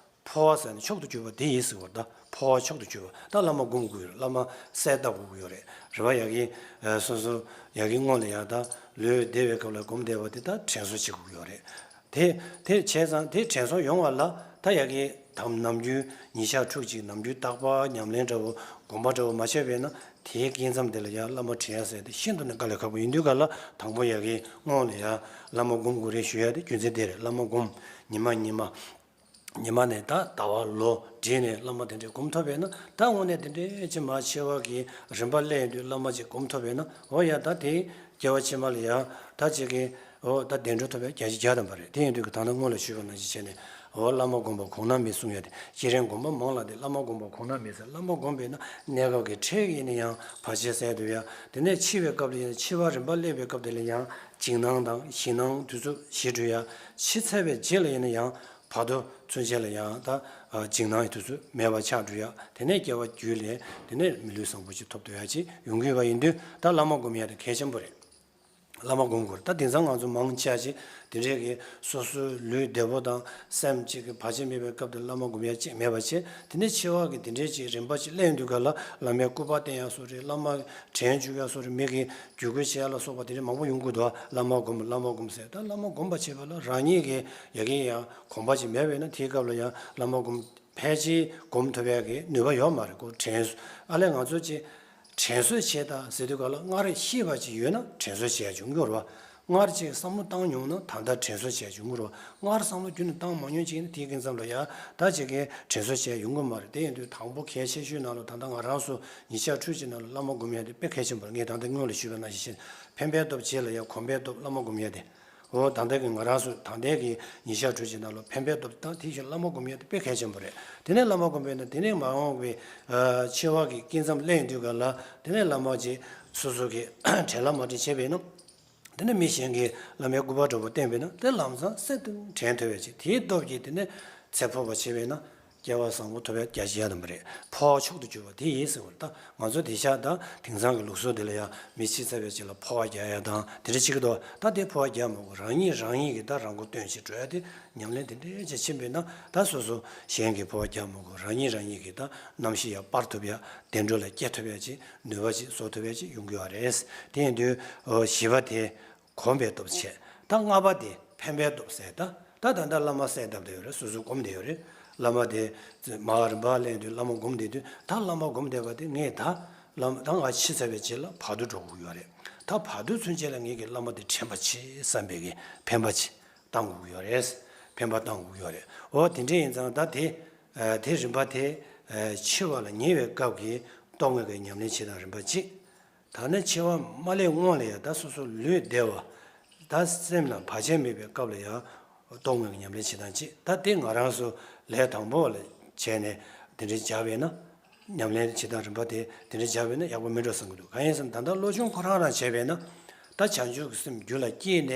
འཕོ་བ་ཟེར་ནས་མཆོག་ཏུ་གྱུར་པ་དེ་ཡིན་ཟེར་བ། ད་འཕོ་བ་མཆོག་ཏུ་གྱུར་པ་ད་བླ་མ་སྒོམ་དགོས་ཀྱི་ཡོད་རེད། བླ་མ་གསལ་བཏབ་དགོས་ཀྱི་ཡོད་རེད། རེད་བ། ཡ་གིན་སོ་སོ་ཡ་གིན་སྔོན་ལ་ཡ་ད་ལུས་བདེ་བའི་སྐབས་ལ་སྒོམ་བསྡད་པ་དེ་ད་དྲན་གསོ་བྱེད་དགོས་ཀྱི་ཡོད་རེད། དེ་དེ་བྱས་ཙང་དེ་དྲན་གསོ་ཡོང་བ་ལ་ད་ཡ་གི་དམ་ནམ་རྒྱུན་ཉིན་ཞག་ཕྲུགས་གཅིག་ནམ་རྒྱུན་རྟག་པར་ཉམས་ལེན་འདྲ་བོ་སྒོམ་པ་འདྲ་བོ་མ་བྱས་པས་ན་དེའི་སྐྱེས་མཚམས་དེ་ལ་ཡང་བླ་མ་དྲན་ཡ་ཟེར་དེ་ཤིན་ཏུ་ནས་དཀའ་ལས་ཁག་པོ་ཡིན་དུས་ག་ལ་དང་པོ་ཡ་གི་སྔོན་ལ་ཡང་བླ་མ་སྒོམ་དགོས་རེད་ཞུ་ཡ་དེ་རྒྱུ་མཚན་དེ་རེད། བླ་མ་སྒོམ་ཉི་མ་ཉི་མ་ཉི་མ་ནས་ད་ཟླ་བ་ལོ་བགྲེས་ནས་བླ་མ་དེ་འདྲས་སྒོམ་ཐུབ་པས་ན་ད་དངོས་གནས་དེ་འདྲས་ཅི་མ་འཆི་བ་གི་རིམ་པ་སླེབས་ཡོང་དུས་བླ་མ་ཅིག་སྒོམ་ཐུབ་པས་ན་འོ་ཡ་ད་དེ་སྐྱེ་བ་ཕྱི་མ་ལ་ཡང་ད་ཅིག་གི་འོ་ད་བདེ་འགྲོ་ཐོབ་པའི་བརྒྱ་ཆ་བརྒྱ་ཐམ་པ་རེད། དེ་ཡིན་དུས་ཀྱི་ད་ལྟ་སྔོན་ལ་ཞུས་པ་ནང་བཞིན་བྱས་ནས་འོ་བླ་མ་སྒོམ་པ་གོང་ན་མེད་གསུང་ཡ་དེ་སྐྱེས་རན་སྒོམ་པ་མང་ལ་དེ་བླ་མ་སྒོམ་པ་གོང་ན་མེད་ཟེར། བླ་མ་སྒོམ་པས་ན་གནས་སྐབས་ཀྱི་འཕྲལ་ཡིན་ན་ཡང་བར་ཆད་སེལ་ཐུབ་ཡ། དེ་ནས་འཆི་བའི་སྐབས་ལ་ཡིན་ན་འཆི་བ་རིམ་པ་སླེབས་པའི་སྐབས་དེ་ལ་ཡང་འཇིགས་སྣང་དང་ཞེད་སྣང་དེ་ཚོ་ཞི་འགྲོ་ཡ། འཆི་ཚར་བའི་རྗེས་ལ་ཡིན་ན་ཡང་བར་དོ་ཚུན་ཆད་ལ་ཡང་ད་འཇིགས་སྣང་དེ་ཚོ་མེད་པ་ཆགས་འགྲོ་ཡ། དེ་ནས་སྐྱེ་བ་རྒྱུད་ལས་དེ་ནས་མི་ལུས་བཟང་པོ་ཅིག་ཐོབ་ཐུབ་ཡ་ཅིག་ཡོང་གི་ཡོད་པ་ཡིན་དུས་ད་བླ་མ་སྒོམ་ཡ་དེ་གལ་ཆེན་པོ་རེད། བླ་མ་སྒོམ་དགོས་རེད། ད་དེང་སང་ང་ཚོ་མང་ཆེ་ཅིག་དེ་འདྲའི་གི་སོ་སོའི་ལུས་བདེ་པོ་དང་སེམས་གཅིག་གི་བར་ཆད་མེད་པའི་སྐབས་དེ་བླ་མ་སྒོམ་ཡ་གཅིག་མེད་པ་བྱས། དེ་ནས་འཆི་བ་གི་དེ་འདྲའི་གཅིག་རིམ་པ་གཅིག་སླེབས་དུས་ག་ལ་བླ་མའི་སྐུ་པར་བསྟན་ཡ་སོགས་རེད། བླ་མ་དྲན་བཅུག་ཡ་སོགས་རེད། མི་གི་བརྒྱུད་སྐུལ་བྱེད་ཡ་ལ་སོགས་པ་དེ་འདྲའི་མང་པོ་ཡོང་གི་འདུག་བླ་མ་སྒོམ་བླ་མ་སྒོམ་ཟེར། ད་བླ་མ་སྒོམ་པ་བྱེད་པ་ལ་རང་ཉིད་ཀྱི་ཡ་གི་ཡང་གོམས་པ་ཅིག་མེད་པས་ན་དེའི་སྐབས་ལ་ཡང་བླ་མ་སྒོམ་ཕལ་ཆེར་སྒོམ་ཐུབ་ཡ་གི་ནུས་པ་ཡོད་མ་རེད་ཀོ། དྲན་གསོ་ཨ་ལས་ང་ཚོ་ཅིག་དྲན་གསོ་བྱེད་དང་ཟེར་དུས་ག་ལ་སྔར་ཤེས་པ་ཅིག་ཡོད་ན་དྲན་གསོ་བྱེད་ཡ་བྱུང་གི་རེད་བ། སྔར་ཅིག་བསམ་བློ་བཏང་མྱོང་ན་ད་ལྟ་དྲན་གསོ་བྱེད་ཡ་བྱུང་གི་རེད་བ། སྔར་བསམ་བློ་རྒྱུན་ནས་བཏང་མ་མྱོང་ཅིག་ཡིན་ན་དེའི་སྐབས་མཚམས་ལ་ཡ་ད་ཅིག་གི་དྲན་གསོ་བྱེད་ཡ་ཡོང་གི་མ་རེད། དེ་ཡིན་དུས་དང་པོ་གལ་ཆེ་ཤོས་ནང་ལ་ད་ལྟ་ང་རང་ཚོ་ཉིན་ཞག་ཕྲུགས་ཅིག་ནང་ལ་བླ་མ་སྒོམ་ཡ་དེ་དཔེ་གལ་ཆེན་པོ་རེད། ངས་ད་ལྟ་སྔོན་ལ་ཞུས་པ་ནང་བཞིན་བྱས་ཕན་པའི་སྟོབས་བྱེད་ལ་ཡ་གོམས་པའི་སྟོབས་བླ་མ་སྒོམ་ཡ་དེ། འོ་ད་ལྟ་གི་ང་རང་ཚོ་ད་ལྟའི་གི་ཉིན་ཞག་དྲུག་ཅུ་ནང་ལ་ཕན་པའི་སྟོབས་དང་དེ་བཞིན་བླ་མ་སྒོམ་ཡ་དེ་དཔེ་གལ་ཆེན་པོ་རེད། དེ་ནས་བླ་མ་སྒོམ་པས་ན་དེ་ནས་མ་འོངས་པའི་ཨ་འཆི་བ་གི་སྐྱེ་མཚམས་སླེབས་དུས་ག་ལ་དེ་ནས་བླ་མ་ཅིག་སོ་སོ་གི་དྲན་ལ་མ་དྲན་བྱས་པས་ན་དེ་ནས་མི་གཞན་གྱིས་བླ་མའི་སྐུ་པར་འདྲ་པོ་བསྟན་པས་ན་དེ་ལམ་སང་སེམས་དུ་དྲན་ཐུབ་པའི་ཅིག་དེའི་སྟོབས་ཀྱིས་དེ་ནས་ཚེ་འཕོས་པ་བྱས་པས་ན། སྐྱེ་བ་བཟང་པོ་ཐོབ་པའི་རྒྱ་ཆེ་ཡ་དམ་པ་རེད། འཕོ་བ་མཆོག་ཏུ་གྱུར་པ་དེ་ཡིན་ཟེར་བ་ད་ང་ཚོ་དེང་སང་ད་དེང་སང་གི་ལུགས་སྲོལ་དེ་ལ་ཡང་མི་ཤི་ཚར་བའི་རྗེས་ལ་འཕོ་བ་རྒྱག་ཡ་དང་དེ་འདྲ་བྱེད་ཀྱི་འདུག་ད་དེ་འཕོ་བ་རྒྱག་མ་དགོས། རང་ཉིད་རང་ཉིད་ཀྱིས་ད་རང་མགོ་བཏོན་བྱས་འགྲོ་ཡ་དེ་ཉམས་ལེན་དེ་འདྲའི་ཅིག་ཕྱིན་པས་ན་ད་སོ་སོ་གཞན་གྱིས་འཕོ་བ་རྒྱག་མ་དགོས། རང་ཉིད་རང་ཉིད་ཀྱིས་ད་རྣམ་ཤེས་ཡར་སྤར་ཐུབ་ཡ་བདེ་འགྲོ་ལ་སྐྱེ་ཐུབ་ཡ་ཅིག་ནུས་པ་ཅིག་བཟོ་ཐུབ་ཡ་ཅིག་ཡོང་གི་ཡོད་རེད། དེ་ཡིན་དུས་ཞི་བ་དེ། གོམས་པའི་སྟོབས་བྱས། ད་ལྔ་པ་དེ་ཕན་པའི་སྟོབས་ཟེར། ད་ད་ད་ལྟ་བླ་མ་གསལ་བཏབ་བསྡད་ཡོད་རེད། སོ་སོ་སྒོམ་བསྡད་ཡོད་རེད། བླ་མ་དེ་མར་རིམ་པ་ལེན་དུས་བླ་མ་སྒོམ་བསྡད་དུས་ད་བླ་མ་སྒོམ་བསྡད་པ་དེ་ངས་ད་བླ་མ་ད་ང་ཤི་ཚར་བའི་རྗེས་ལ་བར་དོ་འགྲོ་དགོས་ཡོད་རེད། ད་བར་དོ་ཚུན་ཆད་ལ་ངས་ཀྱི་བླ་མ་དེ་དྲན་པ་བྱེད་བསམ་པའི་གི་ཕན་པ་ཅིག་བཏང་དགོས་ཀྱི་ཡོད་རེད། ཕན་པ་བཏང་དགོས་ཀྱི་ཡོད་རེད། འོ་དེ་འདྲ་ཡིན་ཙང་ད་དེ་དེ་རིམ་པ་དེ་འཆི་བ་ལ་ཉེ་བའི་སྐབས་ཀྱི་རྟོག་ངན་གྱི་ཉམས་ལེན་བྱེད་སྟངས་རིམ་པ་གཅིག་ད་ནི་འཆི་བ་མ་སླེབས་སྔོན་ལ་ཡང་ད་སོ་སོ་ལུས་བདེ་བ། ད་སེམས་ལ་བར་ཆད་མེད་པའི་སྐབས་ལ་ཡང་རྟོག་ངན་གྱི་ཉམས་ལེན་བྱེད་སྟངས་གཅིག་ད་དེ་ང་རང་ཚོ་ལས་དང་པོ་ལ་བྱས་ནས་དེ་འདྲའི་སྦྱར་བས་ན། ཉམས་ལེན་བྱེད་སྟངས་རིམ་པ་དེ་དེ་འདྲའི་སྦྱར་བས་ན་ཡག་པོ་མིན་འགྲོ་བསམ་གྱི་འདུག་གང་ཡིན་ཟེར་ན་ད་ལྟ་བློ་སྦྱོང་ཁོ་རང་རང་བྱས་པས་ན། ད་བྱང་ཆུབ་ཀྱི་སེམས་རྒྱུད་ལ་སྐྱེས་ནས་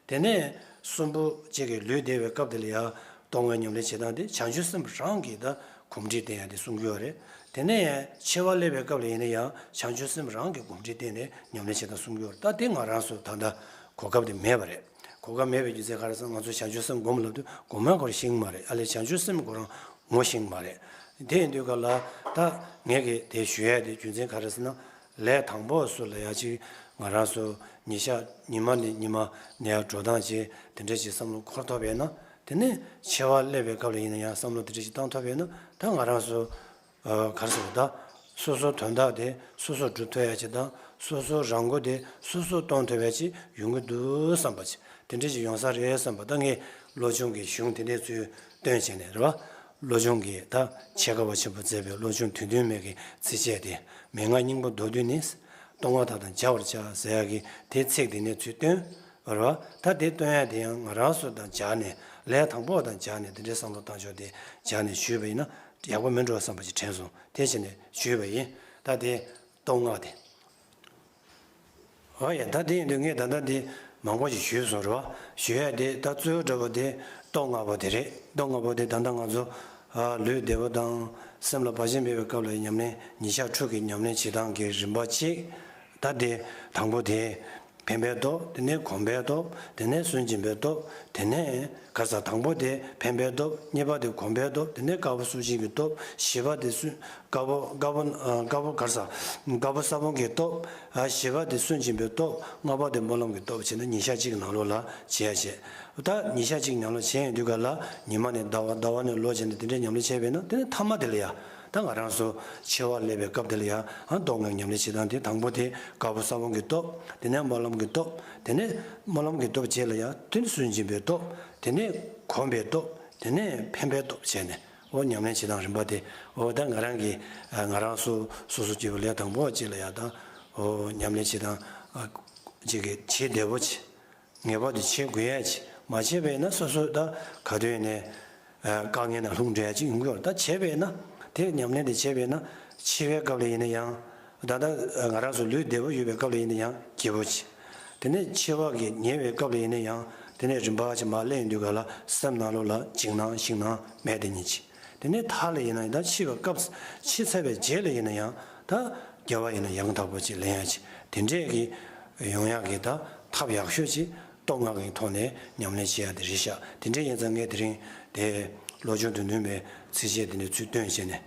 དེ་ནས་གསུམ་པོ་གཅིག་གི་ལུས་བདེ་བའི་སྐབས་དེ་ལ་ཡང་རྟོག་ངན་ཉམས་ལེན་བྱེད་སྟངས་དེ་བྱང་ཆུབ་སེམས་རང་གིས་ད་གོམས་འདྲིས་བསྟེན་ཡ་དེ་གསུང་གི་ཡོད་རེད། དེ་ནས་ཡང་འཆི་བ་སླེབས་པའི་སྐབས་ལ་ཡིན་ན་ཡང་བྱང་ཆུབ་སེམས་རང་གིས་གོམས་འདྲིས་བསྟེན་ནས་ཉམས་ལེན་བྱེད་སྟངས་གསུང་གི་ཡོད་རེད། ད་དེ་ང་རང་ཚོ་ད་ལྟ་གོ་སྐབས་དེ་མེད་པ་རེད། གོ་སྐབས་མེད་པའི་རྒྱུ་མཚན་ག་རེ་ཟེར་ན་ང་ཚོ་བྱང་ཆུབ་སེམས་སྒོམ་ལབ་དུས་སྒོམ་ཡ་ཁོ་རང་ཤེས་ཀྱི་མ་རེད། ཨ་ལས་བྱང་ཆུབ་སེམས་ཁོ་རང་ངོ་ཤེས་ཀྱི་མ་རེད། དེ་ཡིན་དུས་ག་ལ་ད་ངས་ཀྱི་དེ་ཞུ་ཡ་དེ་རྒྱུ་མཚན་ག་རེ་ཟེར་ན། ལས་དང་པོ་སུ་ལ་ཡ་ཅིག་ང་རང་ཚོ་ཉིན་ཞག་ཉི་མ་ནས་ཉི་མ་ནས་ཡ་འགྲོ་སྟངས་ཅིག་དེ་འདྲ་ཅིག་བསམ་བློ་འཁོར་ཐུབ་པས་ན། དེ་ནས་འཆི་བ་སླེབས་པའི་སྐབས་ལ་ཡིན་ན་ཡང་བསམ་བློ་དེ་འདྲ་ཅིག་བཏང་ཐུབ་པས་ན་ད་ང་རང་ཚོ་ཨ་ག་རེ་ཟེར་བ་ད་ སོ་སོའི་དོན་དག་དེ་སོ་སོས་སྒྲུབ་ཐུབ་ཡ་ཅིག་དང་། སོ་སོའི་རང་མགོ་དེ་སོ་སོས་སྟོན་ཐུབ་ཡ་ཅིག་ཡོང་གི་འདུག་བསམ་པ་ཅིག་དེ་འདྲ་ཅིག་ཡོང་ས་རེད་བསམ་པ། ད་ངས་བློ་སྦྱོང་གི་གཞུང་དེ་འདྲ་ཚུར་བཏོན་བྱས་ནས་རེད་བ། བློ་སྦྱོང་གི་ད་ཆེ་དགའ་བ་ཆེན་པོས་མཛད་པའི་བློ་སྦྱོང་དུས་འདུན་མའི་གི་ཚིགས་བཅད་དེ། མན་ངག་སྙིང་པོ་མདོར་བསྡུས་ནི། སྟོང་བ་དག་དང་སྦྱར་བར་བྱ་ཟེར་ཡ་གི་དེ་ཚིག་དེ་ནས་ཚུར་བཏོན། རེད་བ། ད་དེ་བཏོན་ཡ་དེ་ཡང་ང་རང་ཚོ་དང་སྦྱར་ནས། ལས་དང་པོ་དང་སྦྱར་ནས་དེ་འདྲའི་བསམ་བློ་བཏང་ཕྱོགས་དེ་སྦྱར་ནས་ཞུས་པ་ཡིན་ན་ཡག་པོ་མིན་འགྲོ་བསམ་པ་ཅིག་དྲན་སོང་། དེ་བྱས་ནས་ཞུས་པ་ཡིན། ད་དེ་སྟོད་སྔགས་དེ། འོ་ཡ། ད་དེ་ཡིན་དུས་ངས་ད་ལྟ་དེ་མང་པོ་ཞིག་ཞུས་སོང་རེད་བ། ཞུ་ཡ་དེ་ད་གཙོ་བོ་འདྲ་པོ་དེ་སྟོད་སྔགས་པོ་དེ་རེད། སྟོད་སྔགས་པོ་དེ་ད་ལྟ་ང་ཚོ་ཨ་ལུས་བདེ་པོ་དང་སེམས་ལ་བག་ཆགས་མེད་པའི་སྐབས་ལ་ཉམས་ལེན། ཉིན་ཞག་དྲུག་གི་ཉམས་ལེན་བྱེད་སྟངས་ཀྱི་རིམ་པ་གཅིག་ད་དེ་དང་པོ་དེ། འཕེན་པའི་སྟོབས། དེ་ནས་གོམས་པའི་སྟོབས། དེ་ནས་སུན་འབྱིན་པའི་སྟོབས། དེ་ནས་ག་རེ་ཟ། དང་པོ་དེ་འཕེན་པའི་སྟོབས། གཉིས་པ་དེ་གོམས་པའི་སྟོབས། དེ་ནས་དཀར་པོ་སུན་འབྱིན་གྱི་སྟོབས། བཞི་པ་དེ་སུན། དཀར་པོ་དཀར་པོ་ཨ་དཀར་པོ་ག་རེ་ཟ། དཀར་པོ་ས་བོན་གྱི་སྟོབས། ཨ་བཞི་པ་དེ་སུན་འབྱིན་པའི་སྟོབས། ལྔ་པ་དེ་སྨོན་ལམ་གྱི་སྟོབས་བྱས་ནས་ཉིན་ཞག་གཅིག་གི་ནང་ལོགས་ལ་བྱེད་ཡ་བྱེད། ད་ཉིན་ཞག་གཅིག་ནང་ལོགས་བྱེད་ཡོང་དུས་ག་ལ་ཉི་མ་ནས་ཟླ་བ། ཟླ་བ་ནས་ལོ་བྱས་ནས་དེ་འདྲའི་ཉམས་ལེན་བྱས་པས་ན། དེ་ནས་མཐའ་མ་དེ་ལ་ཡ། ད་ང་རང་ཚོ་འཆི་བ་སླེབས་པའི་སྐབས་དེ་ལ་ཡང་། ཨ་སྟོད་སྔགས་ཉམས་ལེན་བྱེད་སྟངས་དེ། དང་པོ་དེ་དཀར་པོ་ས་བོན་གྱི་སྟོབས། དེ་ནས་སྨོན་ལམ་གྱི་སྟོབས། དེ་ནས་སྨོན་ལམ་གྱི་སྟོབས་རྗེས་ལ་ཡང་དེ་ནས་སུན་འབྱིན་པའི་སྟོབས། དེ་ནས་གོམས་པའི་སྟོབས། དེ་ནས་འཕེན་པའི་སྟོབས་བྱས་ནས། འོ་ཉམས་ལེན་བྱེད་སྟངས་རིམ་པ་དེ། འོ་ད་ང་རང་གིས་ཨ་ང་རང་ཚོ་སོ་སོ་སྐྱེ་བོ་ལས་དང་པོ་བ་ཅིག་ལ་ཡང་། ད་འོ་ཉམས་ལེན་བྱེད་སྟངས་ཨ་ཅིག་གི་བྱེད་བདེ་པོ་བྱེད། ངེས་པར་དུ་བྱེད་དགོས་ཡ་ཅིག་མ་བྱས་པས་ན་སོ་སོ་ད་ག་དུས་ནས་ཨ་དཀའ་ངལ་ནང་ལྷུང་འགྲོ་ཡ་ཅིག་ཡོང་གི་ཡོད་རེད། ད་བྱས་པས་ན། དེ་ཉམས་ལེན་དེ་བྱས་པས་ན། འཆི་བའི་སྐབས་ལ་ཡིན་ན་ཡང་། ད་ལྟ་ང་རང་ཚོ་ལུས་བདེ་པོ་ཡོད་པའི་སྐབས་ལ་ཡིན་ན་ཡང་སྐྱིད་པོ་བྱེད། དེ་ནས་འཆི་བ་གི་ཉེ་བའི་སྐབས་ལ་ཡིན་ན་ཡང་། དེ་ནས་རིམ་པ་ཅིག་མར་སླེབས་ཡོང་དུས་ག་ལ་སེམས་ནང་ལོགས་ལ་འཇིགས་སྣང་ཞེད་སྣང་མེད་དེ་ཉིད་ཅིག་དེ་ནས་མཐའ་ལ་ཡིན་ན་ཡང་། ད་འཆི་བའི་སྐབས། འཆི་ཚར་བའི་རྗེས་ལ་ཡིན་ན་ཡང་། ད་དགེ་བ་ཡིན་ན་ཡང་དག་པོ་ཅིག་ལེན་ཡ་ཅིག་དེ་འདྲས་ཀྱི་ཡོང་ཡག་གི་ད་ཐབས་ཡག་ཤོས་ཅིག་སྟོད་སྔགས་ཀྱི་ཐོག་ནས་ཉམས་ལེན་བྱེད་ཡ་དེ་རེད་ཤག་དེ་འདྲ་ཡིན་ཙང་ངས་དེ་རིང་དེ་བློ་སྦྱོང་དོན་བདུན་པའི་ཚིགས་བཅད་དེ་འདྲ་ཚུར་བཏོན་བྱས་ནས།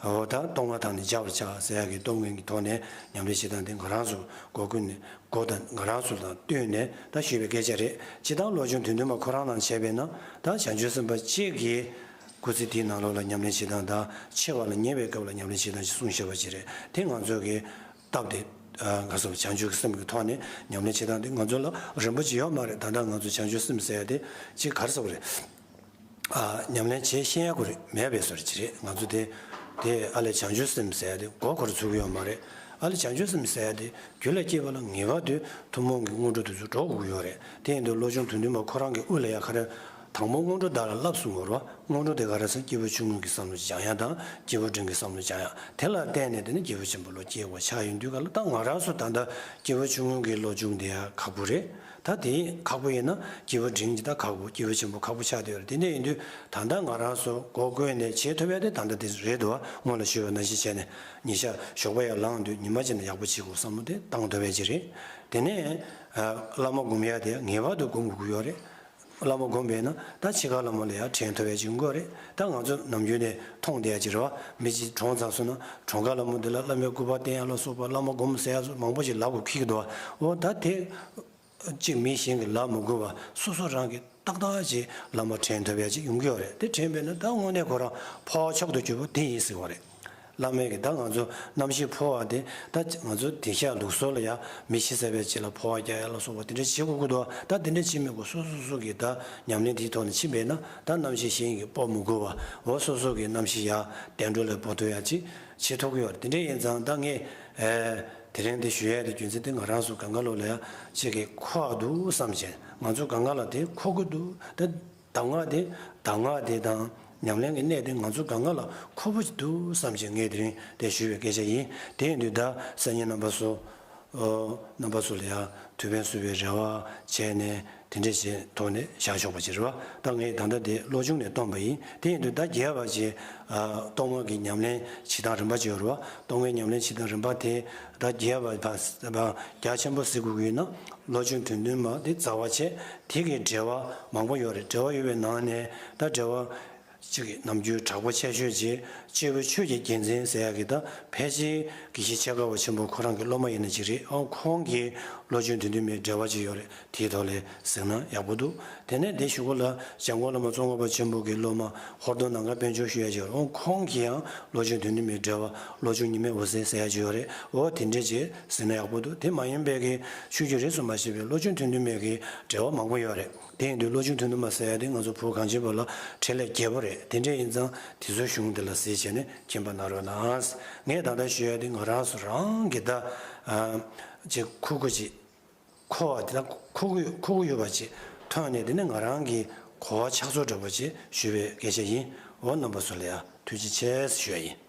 འོ་ད་སྟོད་སྔགས་དང་ནི་སྦྱར་བར་བྱ་ཟེར་ཡ་གི་སྟོད་སྔགས་ཀྱི་ཐོག་ནས་ཉམས་ལེན་བྱེད་སྟངས་དེ་ང་རང་ཚོ་སྒོ་ཀུན་ནས། སྒོ་དང་ང་རང་ཚོ་དང་བསྟུན་ནས་ད་ཞུས་པའི་སྐད་ཆ་རེད། སྤྱིར་བཏང་བློ་སྦྱོང་དོན་བདུན་པ་ཁོ་རང་ནང་བྱས་པས་ན། ད་བྱང་ཆུབ་སེམས་དཔའ་གཅིག་གིས་སྐུ་ཚེ་དེའི་ནང་ལོགས་ལ་ཉམས་ལེན་བྱེད་སྟངས་དང་། འཆི་བ་ལ་ཉེ་བའི་སྐབས་ལ་ཉམས་ལེན་བྱེད་སྟངས་ཅིག་གསུངས་བཞག་པ་ཅིག་རེད། དེ་ང་ཚོ་གིས་སྟབས་བདེ། ཨ་ག་རེ་ཟེར། བྱང་ཆུབ་ཀྱི་སེམས་ཀྱི་ཐོག་ནས་ཉམས་ལེན་བྱེད་སྟངས་དེ་ང་ཚོ་ལ་རིན་པོ་ཆེ་ཡོད་མ་རེད། ད་ལྟ་ང་ཚོ་བྱང་ཆུབ་སེམས་ཟེར་ཡ་དེ་ཅིག་ག་རེ་ཟེར་བ་རེད། ཨ་ཉམས་ལེན་བྱེད་ཤེས་ཡ་ཁོ་རེ་མེད་པའི་བཟོ་འདྲ་ཅིག་རེད། ང་ཚོ་དེ་དེ་ཨ་ལས་བྱང་ཆུབ་སེམས་ཟེར་ཡ་དེ་མགོ་འཁོར་ཚུགས་ཀྱི་ཡོད་མ་རེད། ཨ་ལས་བྱང་ཆུབ་སེམས་ཟེར་ཡ་དེ་རྒྱུད་ལ་སྐྱེས་པ་ལ་ངེས་པར་དུ་ཐུན་མོང་གི་སྔོན་འགྲོ་དེ་ཚོ་འགྲོ་དགོས་ཀྱི་ཡོད་རེད། དེ་ཡིན་དུས་བློ་སྦྱོང་དོན་བདུན་པ་ཁོ་རང་གི་དབུ་ལ་ཡ་ག་རེ། དང་པོ་སྔོན་འགྲོ་བདག་ལ་བསླབ་གསུངས་ཡོད་རེད་བ། སྔོན་འགྲོ་དེ་ག་རེ་ཟེར། སྐྱེས་བུ་ཆུང་ངུ་གི་བསམ་བློ་སྦྱང་ཡ་དང་། སྐྱེས་བུ་འབྲིང་གི་བསམ་བློ་སྦྱང་ཡ། དེ་ལ་བརྟེན་ནས་དེ་ནས་སྐྱེས་བུ་ཆེན་པོ་ལ་སྐྱེ་དགོས་ཆགས་ཡོང་དུས་ག་ལ། ད་ང་རང་ཚོ་ད་ལྟ་སྐྱེས་བུ་ཆུང་ངུ་གི་བློ་སྦྱོང་དེ་ཡ་ཁག་པོ་རེད། ད་དེ་ཁག་པོ་ཡིན་ན་སྐྱེས་བུ་འབྲིང་གི་ད་ཁག་པོ། སྐྱེས་བུ་ཆེན་པོ་ཁག་པོ་ཆགས་བསྡད་ཡོད་རེད། དེ་འདྲ་ཡིན་དུས་ད་ལྟ་ང་རང་ཚོ་སྒོ་ཀུན་ནས་བྱེད་ཐུབ་ཡ་དེ་ད་ལྟ་དེ་རེད་འདུག་བ། སྔོན་ལ་ཞུས་པ་ནང་བཞིན་བྱས་ནས་ཉིན་ཞག་ཞོགས་པ་ཡར་ལངས་དུས་ཉི་མ་གཅིག་ནས་ཡག་པོ་བྱེད་དགོས་བསམ་བློ་དེ་བཏང་ཐུབ་ཡ་ཅིག་རེད། དེ་ནས་ཨ་བླ་མ་སྒོམ་ཡ་དེ་ངེས་པར་དུ་སྒོམ་དགོས་ཀྱི་ཡོད་རེད། བླ་མ་སྒོམ་པས་ན་ད་འཆི་ཁ་ལ་མོ་ལ་ཡང་དྲན་ཐུབ་ཡ་ཅིག་ཡོང་གི་རེད། ད་ང་ཚོ་ནམ་རྒྱུན་ནས་མཐོང་བསྡད་ཡ་ཅིག་རེད་བ། མི་གཅིག་གྲོངས་ཚར་སོང་ན་གྲོངས་ཁ་ལ་མོ་འདི་ལ་བླ་མའི་སྐུ་པར་བསྟན་ཡ་ལ་སོགས་པ། བླ་མ་སྒོམ་ཟེར་ཡ་སོགས་མང་པོ་ཞིག་ལབ་དགོས་ཀྱི་འདུག་བ། འོ་ད་དེ་གཅིག་མི་གཞན་གྱིས་ལབ་མི་དགོས་པ། སོ་སོ་རང་གིས་ཏག་ཏག་ཅིག་བླ་མ་དྲན་ཐུབ་ཡ་ཅིག་ཡོང་གི་ཡོད་རེད། དེ་དྲན་པས་ན་ད་དངོས་གནས་ཁོ་རང་འཕོ་བ་མཆོག་ཏུ་གྱུར་པ་དེ་ཡིན་ཟེར་བ་རེད། བླ་མས་ཀྱི་ད་ང་ཚོ་རྣམ་ཤེས་འཕོ་བ་དེ། ད་ང་ཚོ་དེང་སང་ལུགས་སྲོལ་ལ་ཡ་མི་ཤི་ཚར་བའི་རྗེས་ལ་འཕོ་བ་རྒྱག་ཡ་ལ་སོགས་པ་དེ་འདྲ་བྱེད་དགོས་ཀྱི་འདུག་ད་དེ་འདྲ་བྱེད་མི་དགོས། སོ་སོ་སོ་གི་ད་ཉམས་ལེན་དེའི་ཐོག་ནས་ཕྱིན་པས་ན་ད་རྣམ་ཤེས་གཞན་གྱིས་སྤོ་མི་དགོས་པ། འོ་སོ་སོ་གི་རྣམ་ཤེས་ཡ་བདེ་འགྲོ་ལ་འཕོ་ཐུབ་ཡ་ཅིག་བྱེད་ཐུབ་ཀྱི་ཡོད་རེད། དེ་འདྲ་ཡིན་ཙང་ད་ངས་ཨེ་དེ་རིང་འདི་ཞུ་ཡ་དེ་རྒྱུ་མཚན་དེ་ང་རང་ཚོ་གང་ག་ལོ་ལ་ཡ་ཅིག་གི་མཁོ་བ་འདུག་བསམ་བྱས། ང་ཚོ་གང་ག་ལ་དེ་མཁོ་གི་འདུག་ད་གདམས་ངག་དེ། གདམས་ངག་དེ་དང་ཉམས་ལེན་གྱི་གནད་དེ་ང་ཚོ་གང་ག་ལ་མཁོ་པོ་ཅིག་འདུག་བསམ་བྱས་ངས་དེ་རིང་དེ་ཞུས་པའི་སྐད་ཆ་ཡིན། དེ་ཡིན་དུས་ད་སང་ཉིན་རྣམ་པ་ཚོ། ཨོ། རྣམ་པ་ཚོ་ལ་ཡང་ཐུགས་ཕན་གསོས་པའི་རེ་བ་བྱས་ནས་དེ་འདྲས་ཞིག་ཐོག་ནས་བཞག་ཆོག་པ་ཅིག་རེད་བ། ད་ངས་ད་ལྟ་དེ་བློ་སྦྱོང་ནས་བཏོན་པ་ཡིན། དེ་ཡིན་དུས་ད་རྒྱས་པ་ཅིག་ཨ། སྟོད་སྔགས་ཀྱི་ཉམས་ལེན་བྱེད་སྟངས་རིམ་པ་ཅིག་ཡོད་རེད་བ། སྟོད་སྔགས་ཉམས་ལེན་བྱེད་སྟངས་རིམ་པ་དེ་ད་རྒྱས་པ་བ་རྒྱ་ཆེན་པོ་ཟེར་དགོས་ཀྱི་ཡོད་ན། བློ་སྦྱོང་དོན་བདུན་མ་དེ་རྩ་བ་བྱས། དེ་གི་འགྲེལ་པ་མང་པོ་ཡོད་རེད། འགྲེལ་པ་ཡོད་པའི་ནང་ནས་ད་འགྲེལ་པ་ གཅིག་གི་ནམ་རྒྱུན་གྲགས་པ་ཆེ་ཤོས་ཀྱི་སྐྱེས་བུ་ཆོས་ཀྱི་རྒྱལ་མཚན་ཟེར་ཡག་གི་ད་ཕལ་ཆེར་དགེ་བཤེས་ཆེ་དགའ་བ་ཆེན་པོ་ཁོ་རང་གི་སློབ་མ་ཡིན་ན་ཅིག་རེད། ཨོ་ཁོང་གིས་བློ་ཆུང་དོན་མཐུན་མའི་འགྲེལ་པ་ཅིག་ཡོད་རེད། དེའི་ཐོག་ལ་གཟིགས་ན་ཡག་པོ་འདུག་དེ་ནས་དེ་གཞུག་གུ་ལ་འཇམ་མགོན་བླ་མ་ཙོང་ཁ་པ་ཆེན་པོ་གི་སློབ་མ་ཧོར་གདོང་ནམ་མཁའ་དཔལ་འབྱོར་ཞུ་ཡ་ཅིག་ཡོད་རེད། ཨོ་ཁོང་གིས་ཡང་བློ་ཆུང་དོན་མཐུན་མའི་འགྲེལ་པ་བློ་ཆུང་ཉི་མའི་འོད་ཟེར་ཟེར་ཡ་ཅིག་ཡོད་རེད། ཨོ་དེ་འདྲས་ཅིག་གཟིགས་ན་ཡག་པོ་འདུག་དེ་མ་ཡིན་པའི་གི་ཆོས་བརྒྱུད་རིས་སུ་མ་ཆད་པའི་བློ་ཆུང་དོན་མཐུན་མའི་གི་འགྲེལ་པ་མང་པོ་ཡོད་རེད། དེ་ཡིན་དུས་བློ་ཆུང་དོན་མཐུན་མ་ཟེར་ཡ་དེ་ང་ཚོ་བོད་གངས་ཅན་པ་ལ་འཕྲིན་ལས་རྒྱས་པོ་རེད། དེ་འདྲ་ཡིན་ཙང་དེ་ཚོའི་གཞུང་དེ་ལ་གཟིགས་བྱས་ནས་མཁྱེན་པ་གནང་རོགས་གནང་། ངས་ད་ལྟ་ཞུ་ཡ་དེ་ང་རང་སུ་རང་གི་ད་ཅིག་ཁུག་ཁུག་ཅིག་ཁོ་བ་དེ་ད་ཁུག་ཁུག་ཁུག་ཡོད་པ་ཅིག་ཐོན་ནས་དེ་ནས་ང་རང་གི་གོ་བ་ཆགས་ཚོད་འདྲ་པོ་ཅིག་ཞུ་བའི་སྐད་ཆ་ཡིན། འོ་རྣམ་པ་ཚོ་ལ་ཡ་ཐུགས་རྗེ་ཆེ་ཞུ་ཡ་ཡིན།